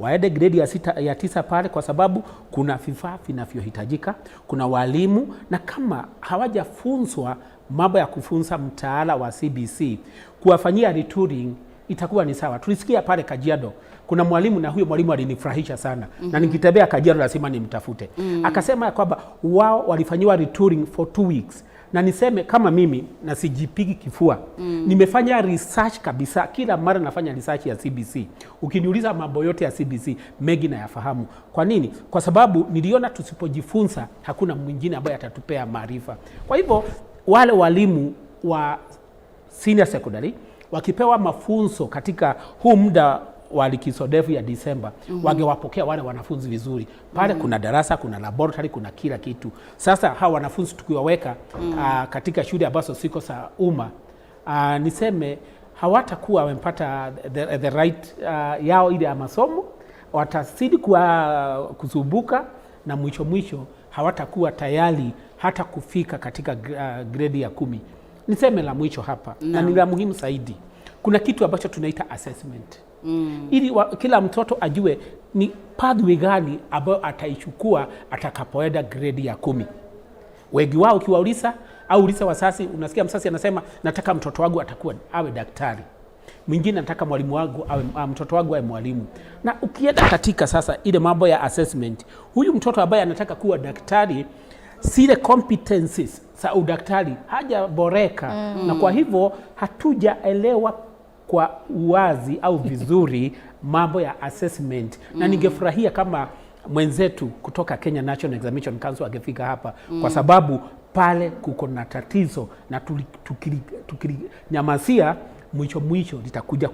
waende gredi ya 6, ya 9 pale, kwa sababu kuna vifaa vinavyohitajika, kuna walimu, na kama hawajafunzwa mambo ya kufunza mtaala wa CBC, kuwafanyia retouring itakuwa ni sawa. Tulisikia pale Kajiado kuna mwalimu, na huyo mwalimu alinifurahisha sana, na nikitembea Kajiado lazima nimtafute. Akasema kwamba wao walifanyiwa retouring for 2 weeks. Na niseme kama mimi na sijipigi kifua, nimefanya research kabisa, kila mara nafanya research ya CBC. Ukiniuliza mambo yote ya CBC mengi nayafahamu. Kwa nini? Kwa sababu niliona tusipojifunza hakuna mwingine ambaye atatupea maarifa. Kwa hivyo wale walimu wa senior secondary wakipewa mafunzo katika huu muda wa likizo ndefu ya Disemba, wangewapokea wale wanafunzi vizuri pale. Kuna darasa, kuna laboratory, kuna kila kitu. Sasa hawa wanafunzi tukiwaweka katika shule ambazo siko za umma, niseme hawatakuwa wamepata the right yao ile ya masomo, watazidi kuwa kusumbuka na mwisho mwisho hawatakuwa tayari hata kufika katika gredi ya 10. Niseme la mwisho hapa na ni la muhimu zaidi. Kuna kitu ambacho tunaita assessment. Ili kila mtoto ajue ni pathway gani ambayo ataichukua atakapoenda gredi ya 10. Wengi wao ukiwauliza au uliza wazazi, unasikia mzazi anasema nataka mtoto wangu atakuwa awe daktari, mwingine nataka mwalimu wangu awe, mtoto wangu awe mwalimu. Na ukienda katika sasa ile mambo ya assessment, huyu mtoto ambaye anataka kuwa daktari, zile competencies za udaktari hajaboreka. Na kwa hivyo hatujaelewa kwa uwazi au vizuri mambo ya assessment. Na ningefurahia kama mwenzetu kutoka Kenya National Examination Council angefika hapa, kwa sababu pale kuko na tatizo na tukinyamazia mwisho mwisho litakuja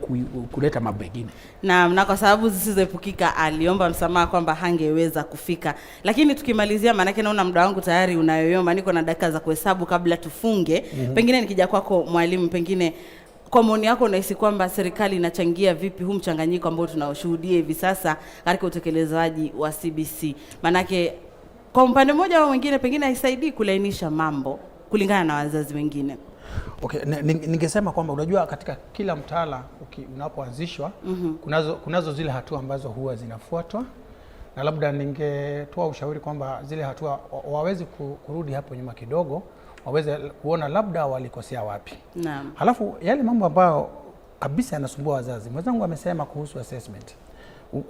kuleta mambo mengine. Na kwa sababu zisizoepukika aliomba msamaha kwamba hangeweza kufika. Lakini tukimalizia, maanake naona muda wangu tayari unayoyoma, niko na dakika za kuhesabu kabla tufunge. Pengine nikija kwako mwalimu, pengine kwa maoni yako unahisi kwamba serikali inachangia vipi huu mchanganyiko ambao tunaoshuhudia hivi sasa katika utekelezaji wa CBC? Maanake kwa upande mmoja au mwingine pengine haisaidii kulainisha mambo kulingana na wazazi wengine. Okay, ningesema kwamba unajua katika kila mtaala unapoanzishwa kunazo zile hatua ambazo huwa zinafuatwa, na labda ningetoa ushauri kwamba zile hatua waweze kurudi hapo nyuma kidogo, waweze kuona labda walikosea wapi. Naam. Halafu yale mambo ambayo kabisa yanasumbua wazazi, mwenzangu amesema kuhusu assessment.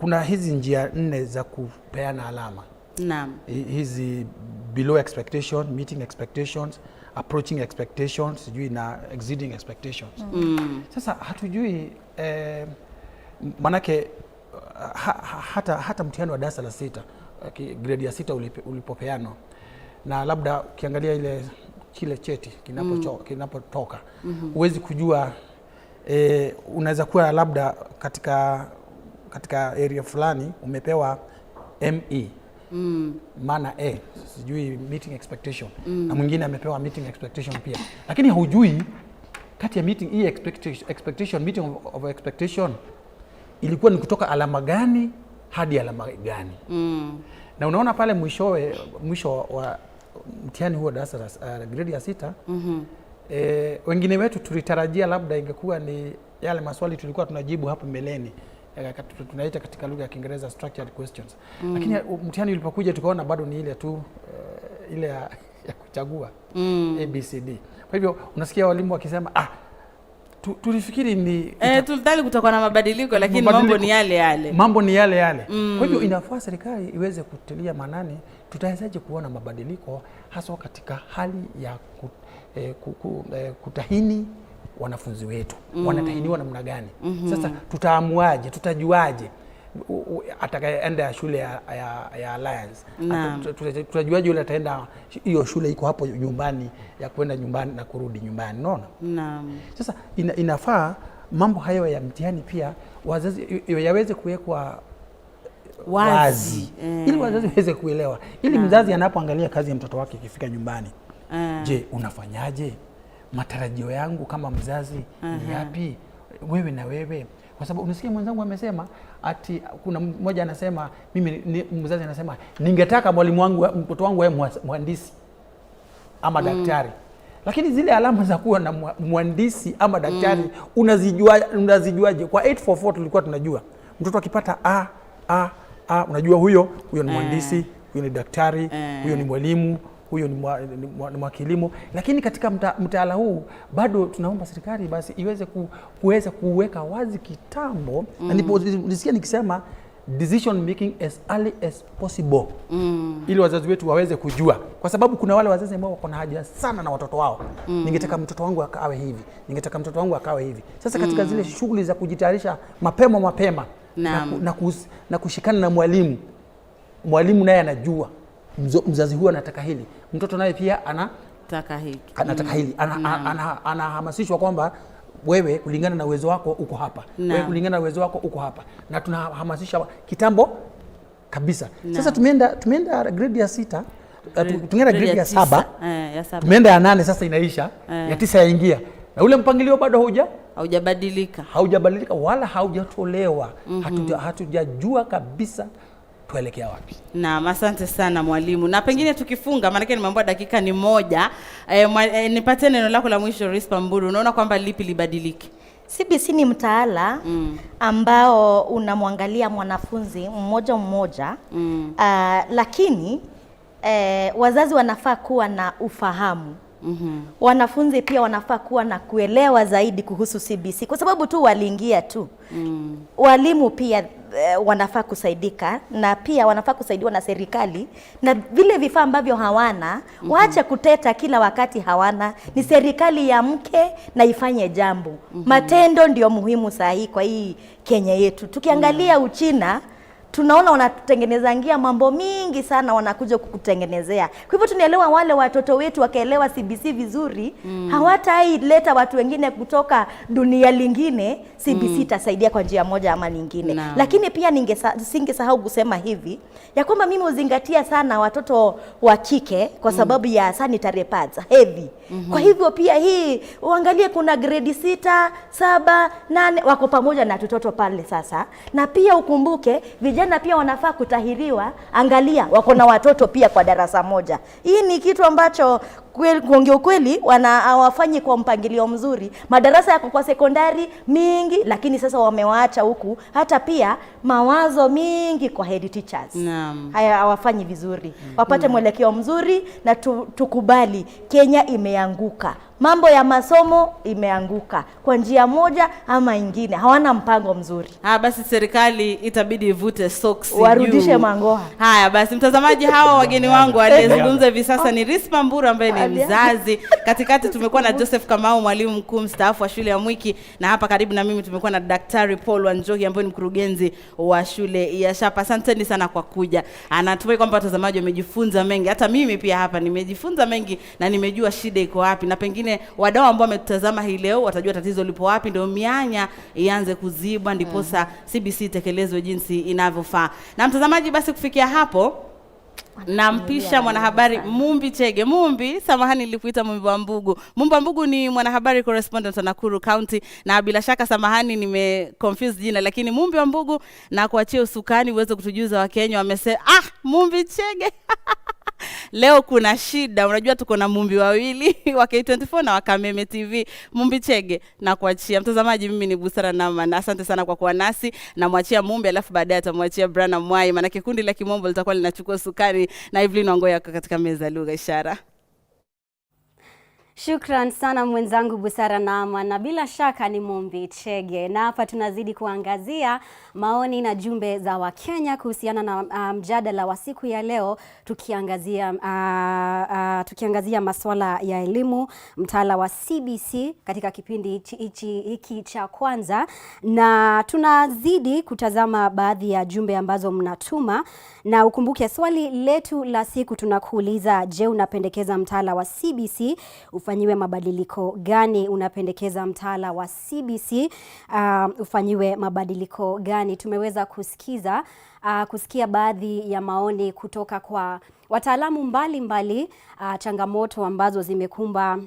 Kuna hizi njia 4 za kupeana alama. Naam. Hizi below expectation, meeting expectations, approaching expectations, sijui na exceeding expectations. Sasa hatujui manake hata mtihani wa darasa la 6, grade ya 6 ulipopeanwa, na labda ukiangalia ile kile cheti kinapotoka, huwezi kujua unaweza kuwa labda katika area fulani umepewa ME, maana A, sijui meeting expectation, na mwingine amepewa meeting expectation pia, lakini hujui kati ya meeting hii expectation, meeting of expectation ilikuwa ni kutoka alama gani hadi alama gani. Na unaona pale mwisho wa mtihani huo darasa la grade ya 6, wengine wetu tulitarajia labda ingekuwa ni yale maswali tulikuwa tunajibu hapo mbeleni, tunaita katika lugha ya Kiingereza structured questions. Lakini mtihani ulipokuja tukaona bado ni ile tu ile ya kuchagua A, B, C, D. Kwa hivyo unasikia walimu wakisema tulifikiri ni tulidhani kutakuwa na mabadiliko, lakini mambo ni yale yale. Mambo ni yale yale. Kwa hivyo inafaa serikali iweze kutilia maanani tutawezaje kuona mabadiliko haswa katika hali ya kutahini wanafunzi wetu. Wanatahiniwa namna gani? Sasa tutaamuaje? Tutajuaje atakayeenda shule ya Alliance? Tutajuaje yule ataenda hiyo shule iko hapo nyumbani ya kwenda nyumbani na kurudi nyumbani, unaona? Naam. Sasa inafaa mambo hayo ya mtihani pia wazazi yaweze kuwekwa wazi, ili wazazi waweze kuelewa, ili mzazi anapoangalia kazi ya mtoto wake ikifika nyumbani, je, unafanyaje? Matarajio yangu kama mzazi ni yapi? Wewe na wewe, kwa sababu unasikia mwenzangu amesema ati kuna mmoja anasema mimi mzazi anasema ningetaka mwalimu wangu mtoto wangu awe mhandisi ama daktari. Lakini zile alama za kuwa na mhandisi ama daktari unazijuaje? Kwa 844 tulikuwa tunajua mtoto akipata A A A, unajua huyo ni mhandisi, huyo ni daktari, huyo ni mwalimu, huyo ni mwakilimo. Lakini katika mtaala huu bado tunaomba serikali basi iweze kuweza kuweka wazi kitambo. Na nisikia nikisema decision making as early as possible, ili wazazi wetu waweze kujua, kwa sababu kuna wale wazazi ambao wako na haja sana na watoto wao. Ningetaka mtoto wangu akawe hivi, ningetaka mtoto wangu akawe hivi. Sasa katika zile shughuli za kujitayarisha mapema na kushikana na mwalimu, mwalimu naye anajua mzazi huyu anataka hili, mtoto naye pia anataka hili, anataka hili, anahamasishwa kwamba wewe kulingana na uwezo wako uko hapa, wewe kulingana na uwezo wako uko hapa, na tunahamasisha kitambo kabisa. Sasa tumeenda grade ya 6, tumeenda grade ya 7, tumeenda ya 8, sasa inaisha, ya 9 yaingia, na ule mpangilio bado Haujabadilika. Haujabadilika wala haujatolewa. Hatujajua kabisa tuelekea wapi. Naam, asante sana mwalimu. Na pengine tukifunga, maanake nimeambiwa dakika ni moja, nipatie neno lako la mwisho Rispa Mburu. Unaona kwamba lipi libadilike? CBC ni mtaala ambao unamwangalia mwanafunzi mmoja mmoja. Lakini wazazi wanafaa kuwa na ufahamu. Wanafunzi pia wanafaa kuwa na kuelewa zaidi kuhusu CBC kwa sababu tu waliingia tu. Walimu pia wanafaa kusaidika na pia wanafaa kusaidiwa na serikali na vile vifaa ambavyo hawana. Waache kuteta kila wakati hawana. Ni serikali ya mke na ifanye jambo. Matendo ndio muhimu saa hii kwa hii Kenya yetu. Tukiangalia Uchina tunaona wanatutengenezangia mambo mingi sana, wanakuja kukutengenezea. Kwa hivyo tunaelewa wale watoto wetu wakaelewa CBC vizuri, hawataileta watu wengine kutoka dunia lingine. CBC itasaidia kwa njia moja ama nyingine. Lakini pia singesahau kusema hivi ya kwamba mimi huzingatia sana watoto wa kike kwa sababu ya sanitary pads heavy. Kwa hivyo pia hii uangalie, kuna grade 6, 7, 8 wako pamoja na tutoto pale sasa. Na pia ukumbuke vijana pia wanafaa kutahiriwa, angalia wako na watoto pia kwa darasa moja. Hii ni kitu ambacho kuongea ukweli hawafanyi kwa mpangilio mzuri. Madarasa yako kwa sekondari mingi, lakini sasa wamewaacha huku, hata pia mawazo mingi kwa head teachers. Haya hawafanyi vizuri. Wapate mwelekeo mzuri na tukubali Kenya imeanguka. Mambo ya masomo imeanguka kwa njia moja ama ingine, hawana mpango mzuri. Basi serikali itabidi ivute socks, warudishe mangoa. Haya basi mtazamaji, hawa wageni wangu aliyezungumza hivi sasa ni Rispa Mburu ambaye ni mzazi. Katikati tumekuwa na Joseph Kamau, mwalimu mkuu mstaafu wa shule ya Mwiki, na hapa karibu na mimi tumekuwa na Daktari Paul Wanjohi ambaye ni mkurugenzi wa shule ya Shapa. Asanteni sana kwa kuja. Anatumai kwamba watazamaji wamejifunza mengi. Hata mimi pia hapa nimejifunza mengi na nimejua shida iko wapi, na pengine wadau ambao wametutazama hii leo watajua tatizo lipo wapi, ndio mianya ianze kuzibwa ndiposa CBC itekelezwe jinsi inavyofaa. Na mtazamaji, basi kufikia hapo nampisha mwanahabari Mumbi Chege. Mumbi, samahani nilikuita Mumbi wa Mbugu. Mumbi wa Mbugu ni mwanahabari correspondent wa Nakuru County, na bila shaka samahani nime confuse jina, lakini Mumbi wa Mbugu na kuachia usukani uweze kutujuza Wakenya wamesema Mumbi Chege. Leo kuna shida, unajua tuko na Mumbi wawili wa K24 na wa Kameme TV. Mumbi Chege na kuachia. Mtazamaji, mimi ni Busara Nama, asante sana kwa kuwa nasi. Namwachia Mumbi alafu baadaye atamwachia Brana Mwai, maana kikundi la Kimombo litakuwa linachukua sukari, na Evelyn Wangoya katika meza lugha ishara. Shukran sana mwenzangu Busara Nama, na bila shaka ni Mumbi Chege. Na hapa tunazidi kuangazia maoni na jumbe za Wakenya kuhusiana na mjadala wa siku ya leo, tukiangazia masuala ya elimu, mtaala wa CBC katika kipindi hiki cha kwanza, na tunazidi kutazama baadhi ya jumbe ambazo mnatuma. Na ukumbuke swali letu la siku tunakuuliza, je, unapendekeza mtaala wa CBC ufanyiwe mabadiliko gani? Unapendekeza mtaala wa CBC ufanyiwe mabadiliko gani? Tumeweza kusikia baadhi ya maoni kutoka kwa wataalamu mbalimbali, changamoto ambazo zimekumba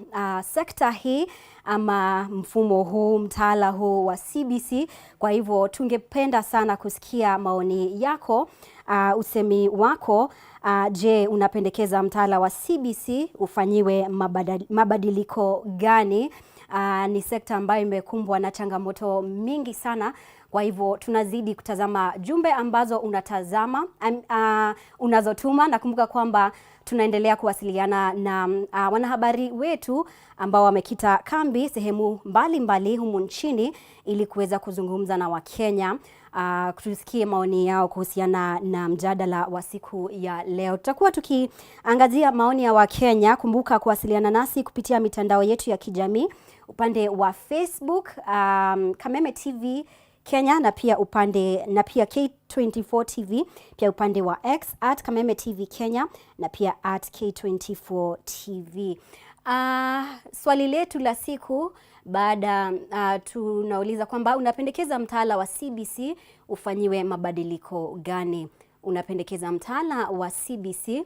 sekta hii ama mfumo huu, mtaala huu wa CBC. Kwa hivyo tungependa sana kusikia maoni yako, usemi wako. Je, unapendekeza mtaala wa CBC ufanyiwe mabadiliko gani? Ni sekta ambayo imekumbwa na changamoto mingi sana. Kwa hivyo tunazidi kutazama jumbe ambazo unatazama, unazotuma. Nakumbuka kwamba tunaendelea kuwasiliana na wanahabari wetu ambao wamekita kambi sehemu mbalimbali humu nchini ili kuweza kuzungumza na Wakenya, tusikie maoni yao kuhusiana na mjadala wa siku ya leo. Tutakuwa tukiangazia maoni ya Wakenya. Kumbuka kuwasiliana nasi kupitia mitandao yetu ya kijamii, upande wa Facebook Kameme TV Kenya, na pia upande na pia K24 TV, pia upande wa X @Kameme TV Kenya na pia @K24 TV. Swali letu la siku baada tunauliza kwamba unapendekeza mtaala wa CBC ufanyiwe mabadiliko gani? Unapendekeza mtaala wa CBC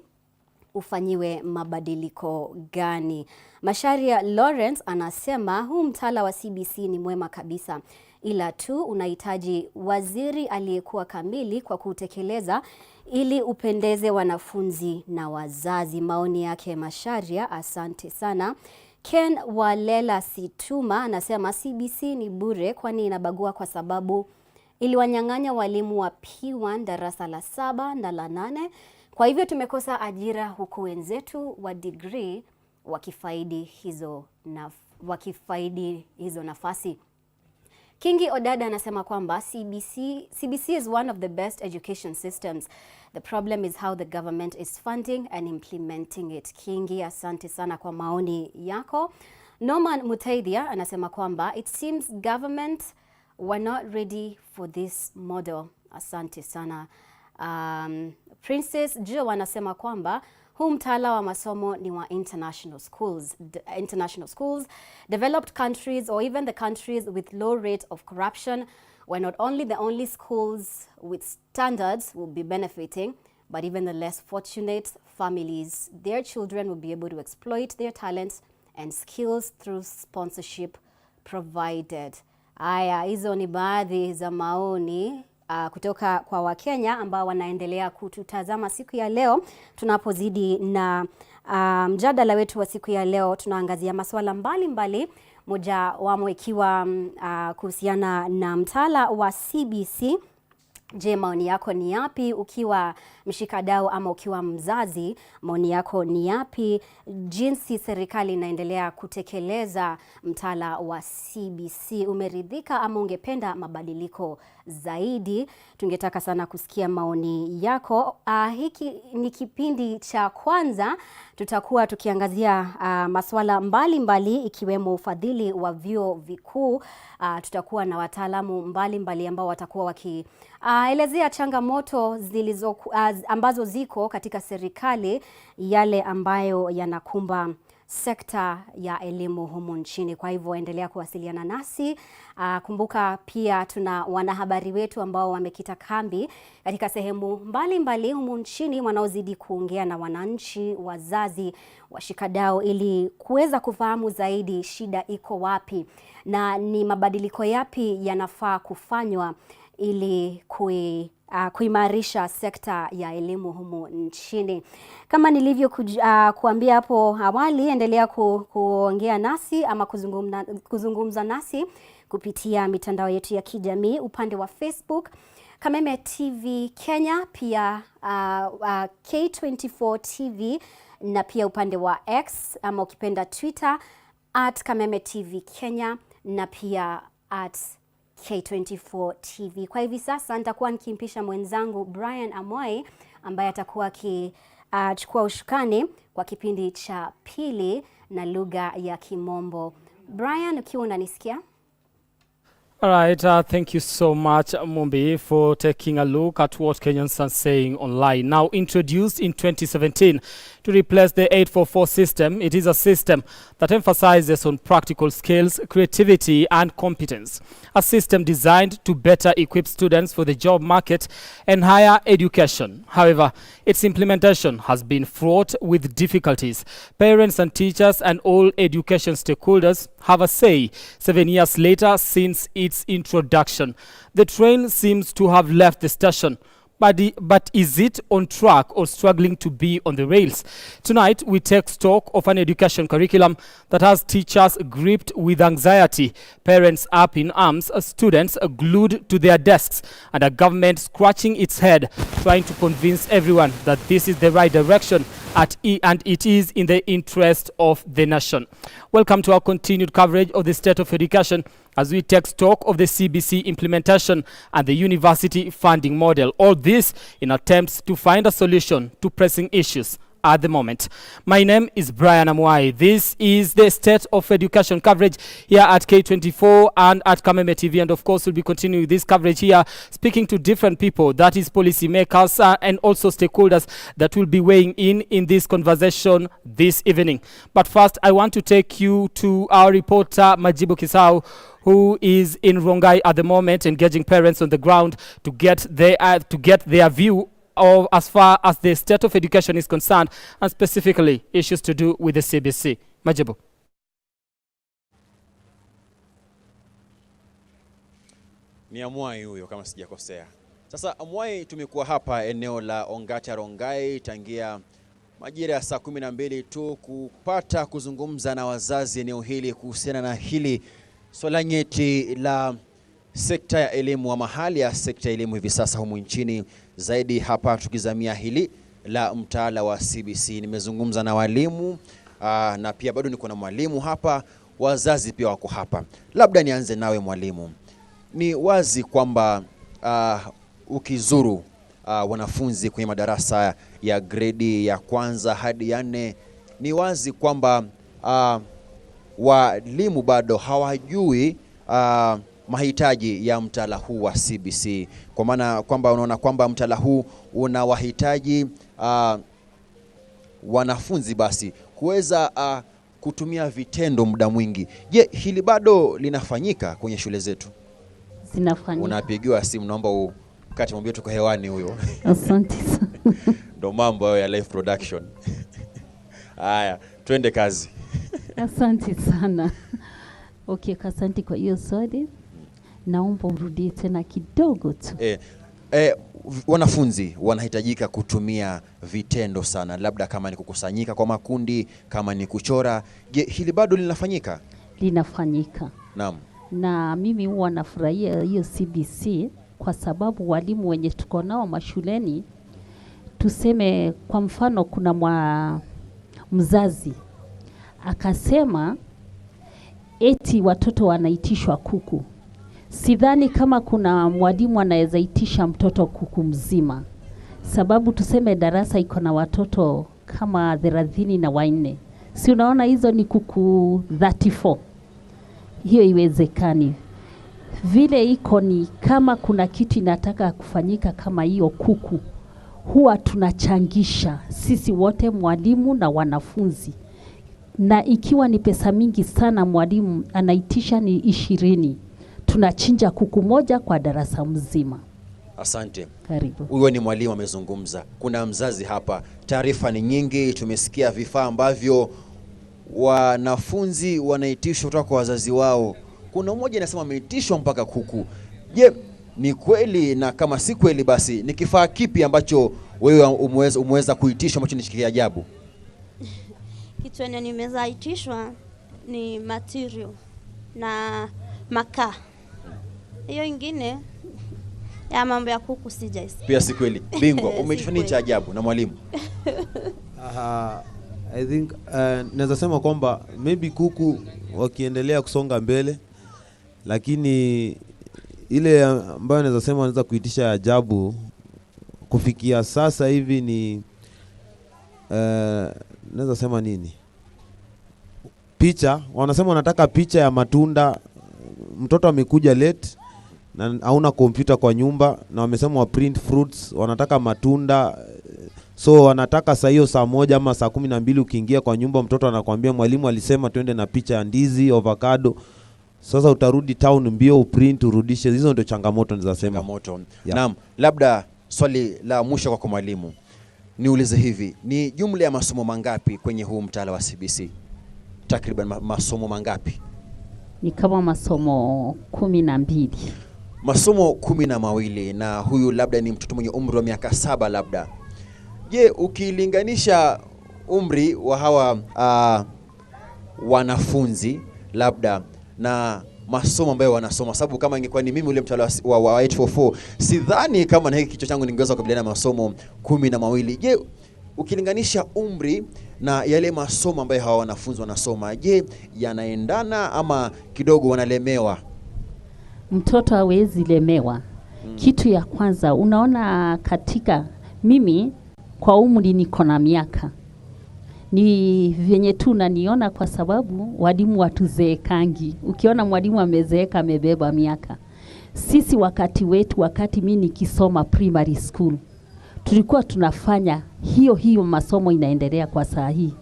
Ufanyiwe mabadiliko gani? Masharia Lawrence anasema huu mtaala wa CBC ni mwema kabisa, ila tu unahitaji waziri aliyekuwa kamili kwa kutekeleza ili upendeze wanafunzi na wazazi. Maoni yake Masharia, asante sana. Ken Walela Situma anasema CBC ni bure kwani inabagua kwa sababu iliwanyang'anya walimu wa P1 darasa la 7 na la 8. Kwa hivyo tumekosa ajira huku wenzetu wa degree wakifaidi hizo nafasi. Kingi Odada anasema kwamba CBC is one of the best education systems. The problem is how the government is funding and implementing it. Kingi, asante sana kwa maoni yako. Norman Mutaithia anasema kwamba it seems government were not ready for this model. Asante sana. Princess Joe anasema kwamba huu mtaala wa masomo ni wa international schools, developed countries or even the countries with low rate of corruption, where not only the only schools with standards will be benefiting, but even the less fortunate families, their children will be able to exploit their talents and skills through sponsorship provided. Haya, hizo ni baadhi za maoni kutoka kwa Wakenya ambao wanaendelea kututazama siku ya leo tunapozidi na mjadala wetu wa siku ya leo. Tunaangazia masuala mbalimbali, moja wamo ikiwa kuhusiana na mtaala wa CBC. Je, maoni yako ni yapi ukiwa mshikadau ama ukiwa mzazi? Maoni yako ni yapi jinsi serikali inaendelea kutekeleza mtaala wa CBC? Umeridhika ama ungependa mabadiliko zaidi? Tungetaka sana kusikia maoni yako. Hiki ni kipindi cha kwanza, tutakuwa tukiangazia masuala mbalimbali ikiwemo ufadhili wa vyuo vikuu. Tutakuwa na wataalamu mbalimbali ambao watakuwa waki elezea changamoto ambazo ziko katika serikali, yale ambayo yanakumba sekta ya elimu humu nchini. Kwa hivyo endelea kuwasiliana nasi. Kumbuka pia tuna wanahabari wetu ambao wamekita kambi katika sehemu mbalimbali humu nchini wanaozidi kuongea na wananchi, wazazi, washikadau ili kuweza kufahamu zaidi shida iko wapi na ni mabadiliko yapi yanafaa kufanywa ili kuimarisha sekta ya elimu humu nchini. Kama nilivyo kuambia hapo awali, endelea kuongea nasi ama kuzungumza nasi kupitia mitandao yetu ya kijamii upande wa Facebook Kameme TV Kenya, pia K24 TV na pia upande wa X ama ukipenda Twitter @KamemeTVKenya na pia @K24 TV. Kwa hivi sasa nitakuwa nikimpisha mwenzangu Brian Amwai ambaye atakuwa akichukua usukani kwa kipindi cha pili na lugha ya Kimombo. Brian, ukiwa unanisikia? All right, thank you so much, Mumbi, for taking a look at what Kenyans are saying online. Now, introduced in 2017 to replace the 844 system, it is a system that emphasizes on practical skills, creativity, and competence. A system designed to better equip students for the job market and higher education. However, its implementation has been fraught with difficulties. Parents and teachers and all education stakeholders have a say 7 years later since its introduction. The train seems to have left the station. But is it on track or struggling to be on the rails? Tonight, we take stock of an education curriculum that has teachers gripped with anxiety, parents up in arms, students glued to their desks, and a government scratching its head, trying to convince everyone that this is the right direction and it is in the interest of the nation. Welcome to our continued coverage of the state of education as we take stock of the CBC implementation and the university funding model. All this in attempts to find a solution to pressing issues at the moment. My name is Brian Amwai. This is the State of Education coverage here at K24 and at Kameme TV. And of course, we'll be continuing this coverage here, speaking to different people, that is policymakers and also stakeholders that will be weighing in this conversation this evening. But first, I want to take you to our reporter, Majibu Kisau, who is in Rongai at the moment, engaging parents on the ground to get their view of, as far as the state of education is concerned, and specifically issues to do with the CBC. Majibu. Ni Amwai huyo kama sijakosea. Sasa Amwai, tumekuwa hapa eneo la Ongata Rongai tangia majira ya saa 12 tu kupata kuzungumza na wazazi eneo hili kuhusiana na hili swala nyeti la sekta ya elimu ama hali ya sekta ya elimu hivi sasa humu nchini, zaidi hapa tukizamia hili la mtaala wa CBC. Nimezungumza na walimu na pia bado niko na mwalimu hapa, wazazi pia wako hapa. Labda nianze nawe mwalimu. Ni wazi kwamba ukizuru wanafunzi kwenye madarasa ya gredi ya kwanza hadi ya 4, ni wazi kwamba walimu bado hawajui mahitaji ya mtaala huu wa CBC, kwa maana kwamba unaona kwamba mtaala huu unawahitaji wanafunzi basi kuweza kutumia vitendo muda mwingi. Je, hili bado linafanyika kwenye shule zetu? Zinafanyika. Unapigiwa simu, naomba ukate, mwambie tuko hewani huyo. Asante sana. Ndo mambo hayo ya live production. Haya, twende kazi. Asante sana. Okay, asante kwa hiyo swali. Naomba urudie tena kidogo tu. Wanafunzi wanahitajika kutumia vitendo sana, labda kama ni kukusanyika kwa makundi, kama ni kuchora. Je, hili bado linafanyika? Linafanyika. Naam. Na mimi huwa nafurahia hiyo CBC kwa sababu walimu wenye tuko nao mashuleni, tuseme kwa mfano kuna mzazi akasema eti watoto wanaitishwa kuku. Sidhani kama kuna mwalimu anaweza itisha mtoto kuku mzima, sababu tuseme darasa iko na watoto kama 34, si unaona hizo ni kuku 34. Hiyo iwezekani. Vile iko ni kama kuna kitu inataka kufanyika kama hiyo kuku, huwa tunachangisha sisi wote, mwalimu na wanafunzi. Na ikiwa ni pesa mingi sana mwalimu anaitisha ni 20, tunachinja kuku moja kwa darasa mzima. Asante. Karibu. Huyo ni mwalimu amezungumza. Kuna mzazi hapa. Taarifa ni nyingi, tumesikia vifaa ambavyo wanafunzi wanaitishwa kutoka kwa wazazi wao. Kuna mmoja anasema ameitishwa mpaka kuku. Je, ni kweli? Na kama si kweli, basi ni kifaa kipi ambacho wewe umeweza kuitishwa ambacho ni cha ajabu? Kitu yenye nimeweza itishwa ni material na makaa. Hiyo ingine ya mambo ya kuku sijaisikia. Pia si kweli. Bingwa, umeitishwa nini cha ajabu na mwalimu? I think naweza sema kwamba maybe kuku wakiendelea kusonga mbele, lakini ile ambayo naweza sema naweza kuitisha ajabu kufikia sasa hivi ni naweza sema nini? Picha, wanasema wanataka picha ya matunda. Mtoto amekuja late na hauna kompyuta kwa nyumba, na wamesema wa print fruits, wanataka matunda. So wanataka saa hiyo saa 1 ama saa 12 ukiingia kwa nyumba, mtoto anakuambia mwalimu alisema twende na picha ya ndizi, avocado. Sasa utarudi town mbio uprint urudishe. Hizo ndio changamoto nizasema. Changamoto. Yeah. Naam, labda swali la mwisho kwa mwalimu. Niulize hivi, ni jumla ya masomo mangapi kwenye huu mtaala wa CBC? Takriban masomo mangapi? Ni kama masomo 12. Masomo 12, na huyu labda ni mtoto mwenye umri wa miaka 7 labda. Je, ukilinganisha umri wa hawa wanafunzi labda na masomo ambayo wanasoma, sababu kama ingekuwa ni mimi ule mtaala wa 844 sidhani kama na hiki kichwa changu ningeweza kukabiliana na masomo 12. Je, ukilinganisha umri na yale masomo ambayo hawa wanafunzi wanasoma, je, yanaendana ama kidogo wanalemewa? Mtoto hawezi lemewa. Kitu ya kwanza unaona, katika mimi kwa umri niko na miaka ni vyenye tu unaniona, kwa sababu walimu watuzeekangi. Ukiona mwalimu amezeeka amebeba miaka. Sisi wakati wetu, wakati mimi nikisoma primary school, tulikuwa tunafanya hiyo hiyo masomo inaendelea kwa saa hii.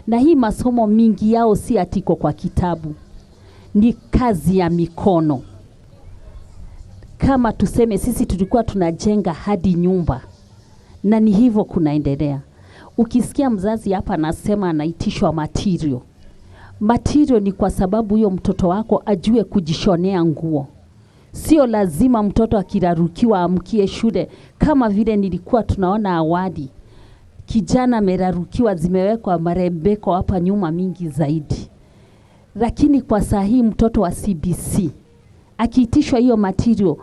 Na hii masomo mingi yao si atiko kwa kitabu, ni kazi ya mikono. Kama tuseme sisi tulikuwa tunajenga hadi nyumba. Na ni hivyo kunaendelea. Ukisikia mzazi hapa anasema anaitishwa material. Material ni kwa sababu huyo mtoto wako ajue kujishonea nguo. Sio lazima mtoto akirarukiwa amkie shule kama vile nilikuwa tunaona awali. Kijana amerarukiwa, zimewekwa marembeko hapa nyuma mingi zaidi. Lakini kwa saa hii mtoto wa CBC akiitishwa hiyo material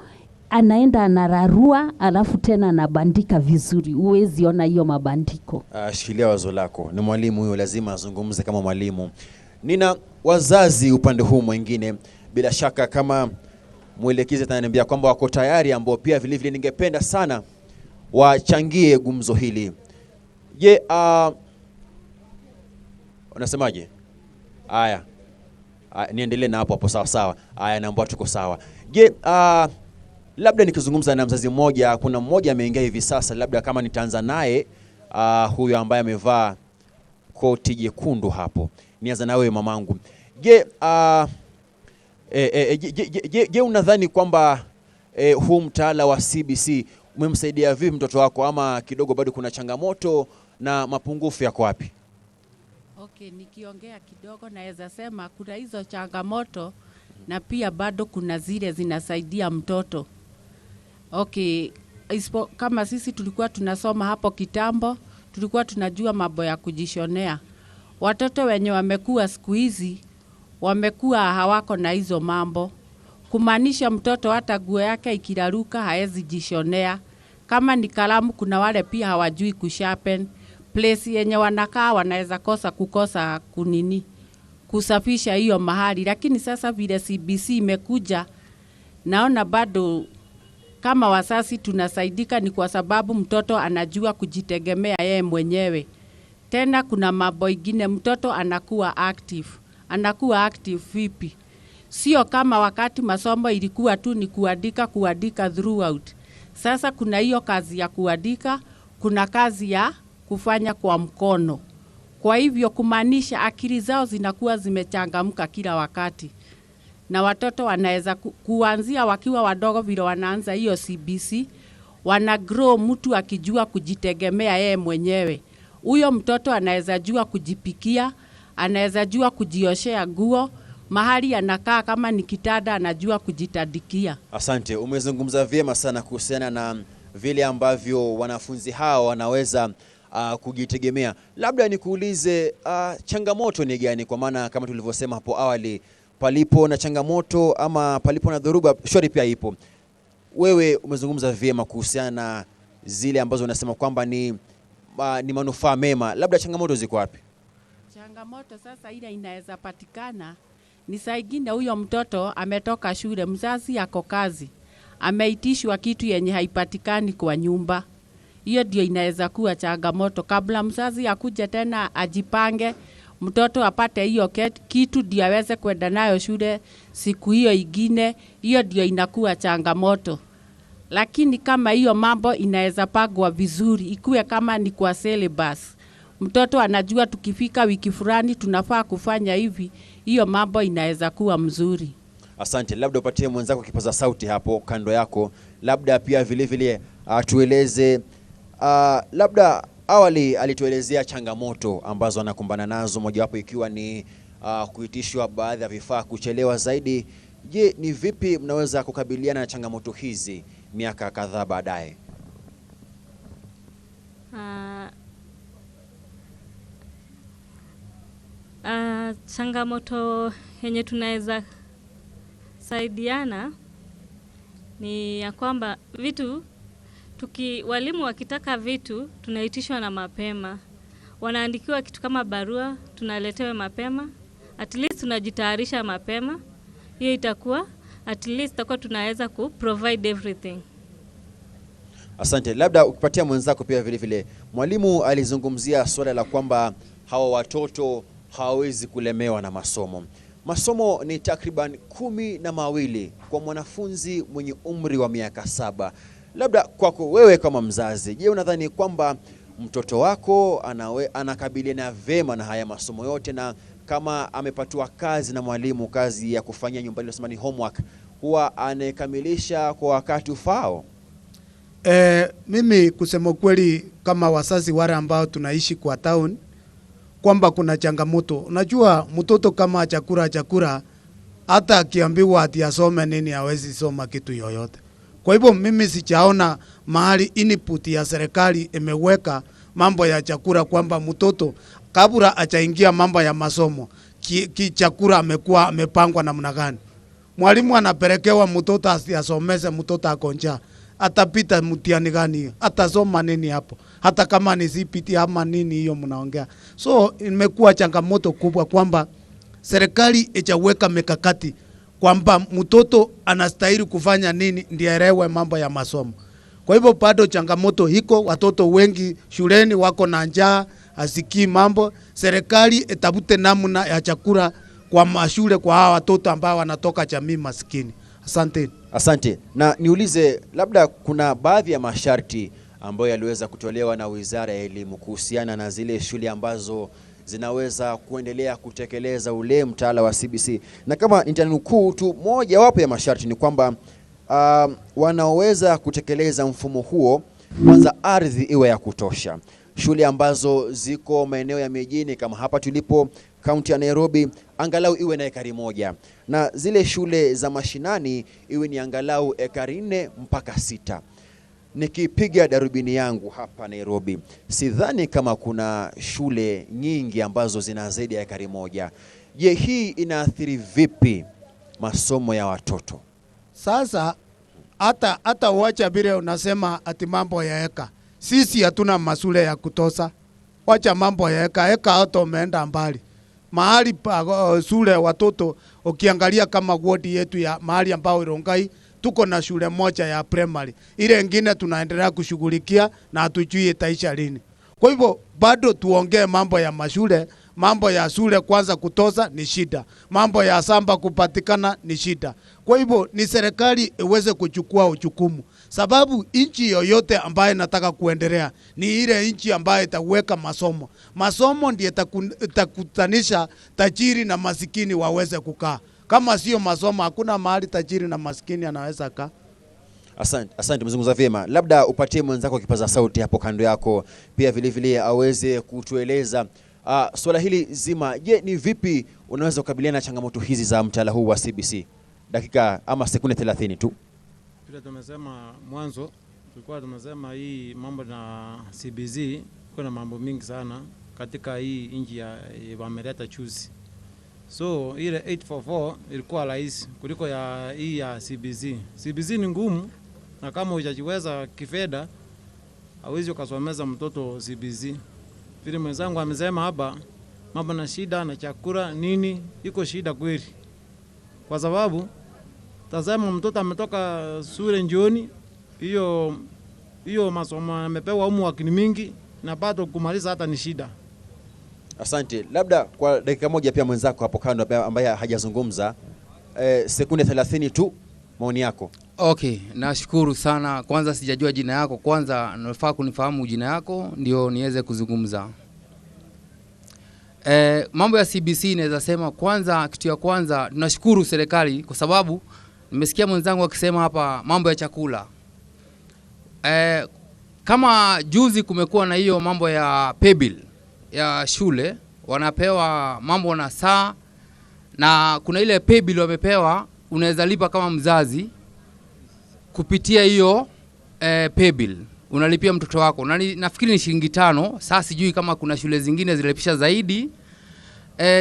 anaenda anararua, alafu tena anabandika vizuri, huwezi ona hiyo mabandiko. Shikilia wazo lako, ni mwalimu huyo, lazima azungumze kama mwalimu. Nina wazazi upande huu mwingine, bila shaka kama mwelekezi ataniambia kwamba wako tayari, ambao pia vile vile ningependa sana wachangie gumzo hili. Je, unasemaje? Haya, niendelee na hapo hapo, sawa sawa. Haya, naomba tuko sawa. Je, labda nikizungumza na mzazi mmoja, kuna mmoja ameingia hivi sasa, labda kama nitaanza naye, huyo ambaye amevaa koti jekundu hapo. Nianza na wewe mamangu. Je, je unadhani kwamba huu mtaala wa CBC umemsaidia vipi mtoto wako, ama kidogo bado kuna changamoto na mapungufu yako wapi? Okay, nikiongea kidogo naweza sema kuna hizo changamoto na pia bado kuna zile zinasaidia mtoto. Okay, kama sisi tulikuwa tunasoma hapo kitambo, tulikuwa tunajua mambo ya kujishonea. Watoto wenye wamekuwa siku hizi wamekuwa hawako na hizo mambo. Kumaanisha mtoto hata nguo yake ikiraruka haezi jishonea. Kama ni kalamu, kuna wale pia hawajui kusharpen. Place yenye wanakaa wanaweza kukosa kunini, kusafisha hiyo mahali. Lakini sasa vile CBC imekuja, naona bado kama wasasi tunasaidika, ni kwa sababu mtoto anajua kujitegemea yeye mwenyewe. Tena kuna mambo ingine, mtoto anakuwa active. Anakuwa active vipi? Sio kama wakati masomo ilikuwa tu ni kuandika throughout. Sasa kuna hiyo kazi ya kuandika, kuna kazi ya kufanya kwa mkono. Kwa hivyo kumaanisha akili zao zinakuwa zimechangamka kila wakati. Na watoto wanaweza kuanzia wakiwa wadogo vile wanaanza hiyo CBC, wana grow mtu akijua kujitegemea yeye mwenyewe. Huyo mtoto anaweza jua kujipikia, anaweza jua kujioshea nguo, mahali anakaa kama ni kitanda anajua kujitadikia. Asante, umezungumza vyema sana kuhusiana na vile ambavyo wanafunzi hao wanaweza kujitegemea. Labda nikuulize, changamoto ni gani? Kwa maana kama tulivyosema hapo awali, palipo na changamoto ama palipo na dhoruba, shwari pia ipo. Wewe umezungumza vyema kuhusiana na zile ambazo unasema kwamba ni manufaa mema. Labda changamoto ziko wapi? Changamoto sasa ile inaweza patikana ni saa ingine huyo mtoto ametoka shule, mzazi yako kazi, ameitishwa kitu yenye haipatikani kwa nyumba. Hiyo ndio inaweza kuwa changamoto. Kabla mzazi akuje tena ajipange, mtoto apate hiyo kitu ndio aweze kwenda nayo shule siku hiyo ingine, hiyo ndio inakuwa changamoto. Lakini kama hiyo mambo inaweza pangwa vizuri, ikuwe kama ni kwa syllabus, mtoto anajua tukifika wiki fulani tunafaa kufanya hivi, hiyo mambo inaweza kuwa mzuri. Asante. Labda upatie mwenzako kipaza sauti hapo kando yako, labda pia vile vile atueleze, labda awali alituelezea changamoto ambazo anakumbana nazo, mojawapo ikiwa ni kuitishwa baadhi ya vifaa, kuchelewa zaidi. Je, ni vipi mnaweza kukabiliana na changamoto hizi miaka kadhaa baadaye? Changamoto yenye tunaweza saidiana ni ya kwamba vitu walimu wakitaka vitu tunaitishwa na mapema. Wanaandikiwa kitu kama barua, tunaletewa mapema. At least tunajitayarisha mapema. Hiyo itakuwa at least tutakuwa tunaweza ku provide everything. Asante. Labda ukipatia mwenzako pia vile vile, mwalimu alizungumzia swala la kwamba hawa watoto hawawezi kulemewa na masomo. Masomo ni takriban 12 kwa mwanafunzi mwenye umri wa miaka 7. Labda kwako wewe kama mzazi, je, unadhani kwamba mtoto wako anakabiliana vema na haya masomo yote, na kama amepatiwa kazi na mwalimu, kazi ya kufanyia nyumbani, unasema ni homework, huwa anakamilisha kwa wakati ufao? Mimi kusema kweli, kama wazazi wale ambao tunaishi kwa town, kwamba kuna changamoto. Unajua mtoto kama chakula hata akiambiwa ati asome nini hawezi soma kitu yoyote. Kwa hivyo mimi sijaona mahali input ya serikali imeweka mambo ya chakula kwamba mtoto kabla achaingia mambo ya masomo ki chakula amekuwa amepangwa namna gani. Mwalimu anapelekewa mtoto asomeze, mtoto ako njaa, atapita mtihani gani? Atasoma nini hapo? Hata kama ni CPT ama nini hiyo mnaongea. So imekuwa changamoto kubwa kwamba serikali ichaweka mikakati kwamba mtoto anastahili kufanya nini ndiye aelewe mambo ya masomo. Kwa hivyo bado changamoto iko, watoto wengi shuleni wako na njaa, hasikii mambo. Serikali itafute namna ya chakula kwa mashule kwa hawa watoto ambao wanatoka jamii maskini. Asante. Asante. Na niulize, labda kuna baadhi ya masharti ambayo yaliweza kutolewa na Wizara ya Elimu kuhusiana na zile shule ambazo zinaweza kuendelea kutekeleza ule mtaala wa CBC. Na kama nitanukuu tu, moja wapo ya masharti ni kwamba wanaoweza kutekeleza mfumo huo, kwanza ardhi iwe ya kutosha. Shule ambazo ziko maeneo ya mijini kama hapa tulipo kaunti ya Nairobi, angalau iwe na ekari 1, na zile shule za mashinani iwe ni angalau ekari 4 mpaka 6. Nikipiga darubini yangu hapa Nairobi, sidhani kama kuna shule nyingi ambazo zina zaidi ya ekari 1. Je, hii inaathiri vipi masomo ya watoto? Sasa hata wacha vile unasema ati mambo ya eka. Sisi hatuna mashule ya kutosa. Wacha mambo ya eka, eka hata umeenda mbali. Mahali pa shule watoto ukiangalia kama ward yetu ya mahali ambao Rongai tuko na shule moja ya primary. Ile nyingine tunaendelea kushughulikia na hatujui itaisha lini. Kwa hivyo bado tuongee mambo ya mashule, mambo ya shule kwanza kutoza ni shida. Mambo ya samba kupatikana ni shida. Kwa hivyo ni serikali iweze kuchukua ujukumu. Sababu nchi yoyote ambayo inataka kuendelea ni ile nchi ambayo itaweka masomo. Masomo ndiyo itakutanisha tajiri na masikini waweze kukaa. Kama sio masomo hakuna mahali tajiri na masikini anaweza kaa. Asante, asante, mzungumza vyema. Labda upatie mwenzako kipaza sauti hapo kando yako pia vile vile aweze kutueleza swala hili zima. Je, ni vipi unaweza kukabiliana na changamoto hizi za mtaala huu wa CBC? Dakika ama sekunde 30 tu. Vile tumesema mwanzo, tulikuwa tumesema hii mambo na CBC kuna mambo mingi sana katika hii nchi ya wameleta chuzi. So ile 844 ilikuwa rahisi kuliko ya hii ya CBC. CBC ni ngumu, na kama hujajiweza kifedha hauwezi ukasomeza mtoto CBC. Vile mwenzangu amesema hapa, mambo na shida na chakula nini, iko shida kweli. Kwa sababu tazama mtoto ametoka shule jioni, hiyo masomo amepewa homework ni mingi na bado kumaliza hata ni shida. Asante. Labda kwa dakika moja pia mwenzako hapo kando ambaye hajazungumza, sekunde 30 tu, maoni yako. Okay, nashukuru sana. Kwanza sijajua jina yako. Kwanza nafaa kunifahamu jina yako ndio niweze kuzungumza. Mambo ya CBC naweza sema kwanza, kitu ya kwanza tunashukuru serikali kwa sababu nimesikia mwenzangu akisema hapa mambo ya chakula. Kama juzi kumekuwa na hiyo mambo ya pay bill ya shule, wanapewa mambo na saa, na kuna ile pay bill wamepewa unaweza lipa kama mzazi kupitia hiyo pay bill. Unalipia mtoto wako. Na nafikiri ni shilingi 5. Sasa sijui kama kuna shule zingine zilipisha zaidi.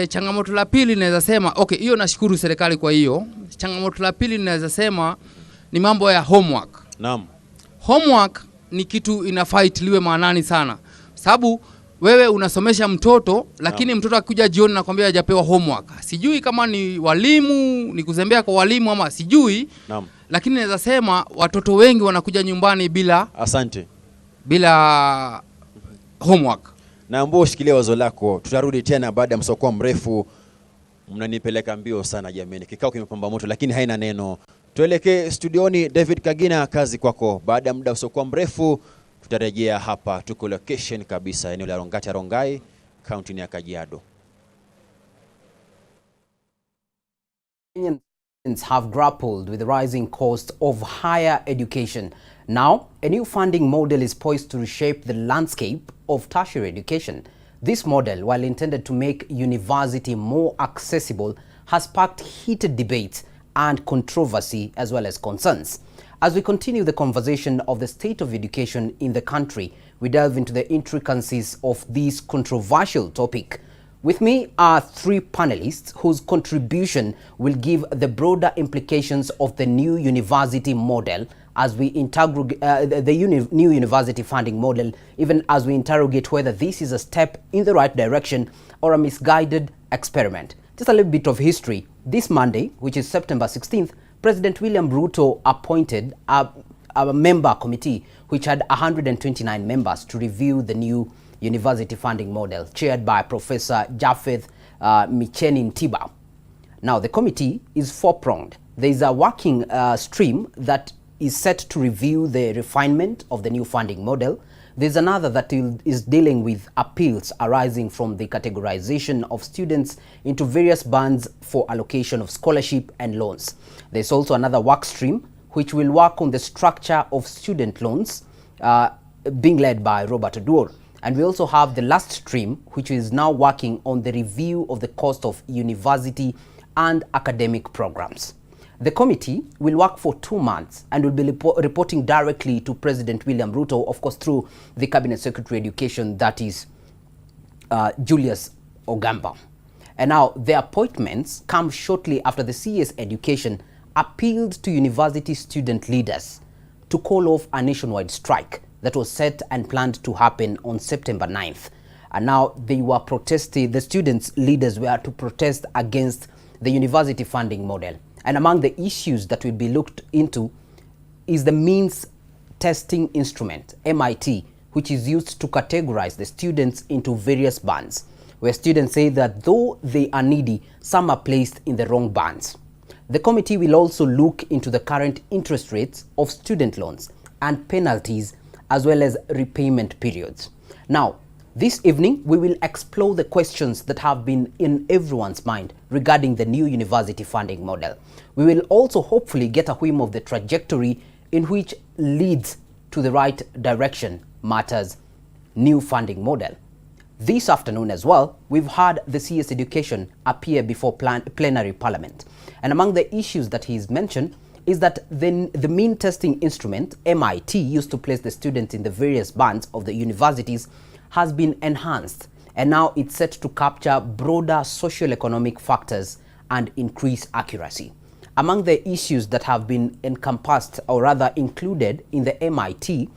Changamoto la pili naweza sema, okay, hiyo nashukuru serikali kwa hiyo. Changamoto la pili naweza sema ni mambo ya homework. Naam. Homework ni kitu inafaa itiliwe maanani sana. Sababu wewe unasomesha mtoto lakini mtoto akikuja jioni nakwambia hajapewa homework. Sijui kama ni walimu, ni kuzembea kwa walimu ama sijui. Naam. Lakini naweza sema watoto wengi wanakuja nyumbani bila, asante, bila homework. Na ambao ushikilie wazo lako, tutarudi tena baada ya msoko mrefu. Mnanipeleka mbio sana jamani. Kikao kimepamba moto lakini haina neno. Tuelekee studioni, David Kagina, kazi kwako. Baada ya muda usiokuwa mrefu tutarejea hapa. Tuko location kabisa eneo la Ongata Rongai, kaunti ya Kajiado. Kenyans have grappled with the rising cost of higher education. Now, a new funding model is poised to reshape the landscape of tertiary education. This model, while intended to make university more accessible, has sparked heated debates and controversy as well as concerns. As we continue the conversation of the state of education in the country, we delve into the intricacies of this controversial topic. With me are three panelists whose contribution will give the broader implications of the new university model as we interrogate the new university funding model, even as we interrogate whether this is a step in the right direction or a misguided experiment. Just a little bit of history. This Monday, which is September 16th, President William Ruto appointed a member committee which had 129 members to review the new university funding model, chaired by Professor Japheth Micheni Ntiba. Now, the committee is four-pronged. There is a working stream that is set to review the refinement of the new funding model. There's another that is dealing with appeals arising from the categorization of students into various bands for allocation of scholarship and loans. There's also another work stream which will work on the structure of student loans, being led by Robert Oduor. And we also have the last stream, which is now working on the review of the cost of university and academic programs. The committee will work for 2 months and will be reporting directly to President William Ruto, of course, through the Cabinet Secretary Education, that is Julius Ogamba. And now the appointments come shortly after the CS Education appealed to university student leaders to call off a nationwide strike that was set and planned to happen on September 9th. And now they were protesting, the students' leaders were to protest against the university funding model. And among the issues that will be looked into is the means testing instrument, MIT, which is used to categorize the students into various bands, where students say that though they are needy, some are placed in the wrong bands. The committee will also look into the current interest rates of student loans and penalties, as well as repayment periods. Now, this evening, we will explore the questions that have been in everyone's mind regarding the new university funding model. We will also hopefully get a whim of the trajectory in which leads to the right direction matters new funding model. This afternoon as well, we've had the CS Education appear before plenary parliament. And among the issues that he's mentioned is that the mean testing instrument, MIT, used to place the students in the various bands of the universities, has been enhanced, and now it's set to capture broader socio-economic factors and increase accuracy. Among the issues that have been encompassed, or rather included in the MIT,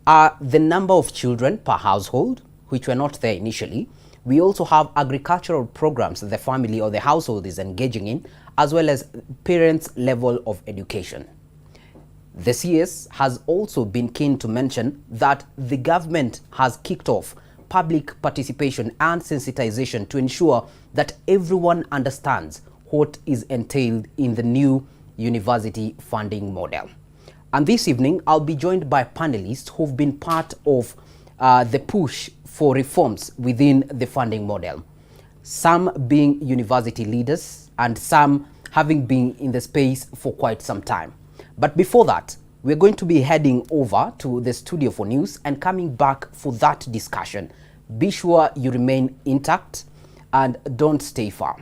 are the number of children per household, which were not there initially. We also have agricultural programs that the family or the household is engaging in, as well as parents' level of education. The CS has also been keen to mention that the government has kicked off public participation and sensitization to ensure that everyone understands what is entailed in the new university funding model. And this evening, I'll be joined by panelists who've been part of the push for reforms within the funding model. Some being university leaders and some having been in the space for quite some time. But before that, we're going to be heading over to the studio for news and coming back for that discussion. Be sure you remain intact and don't stay far.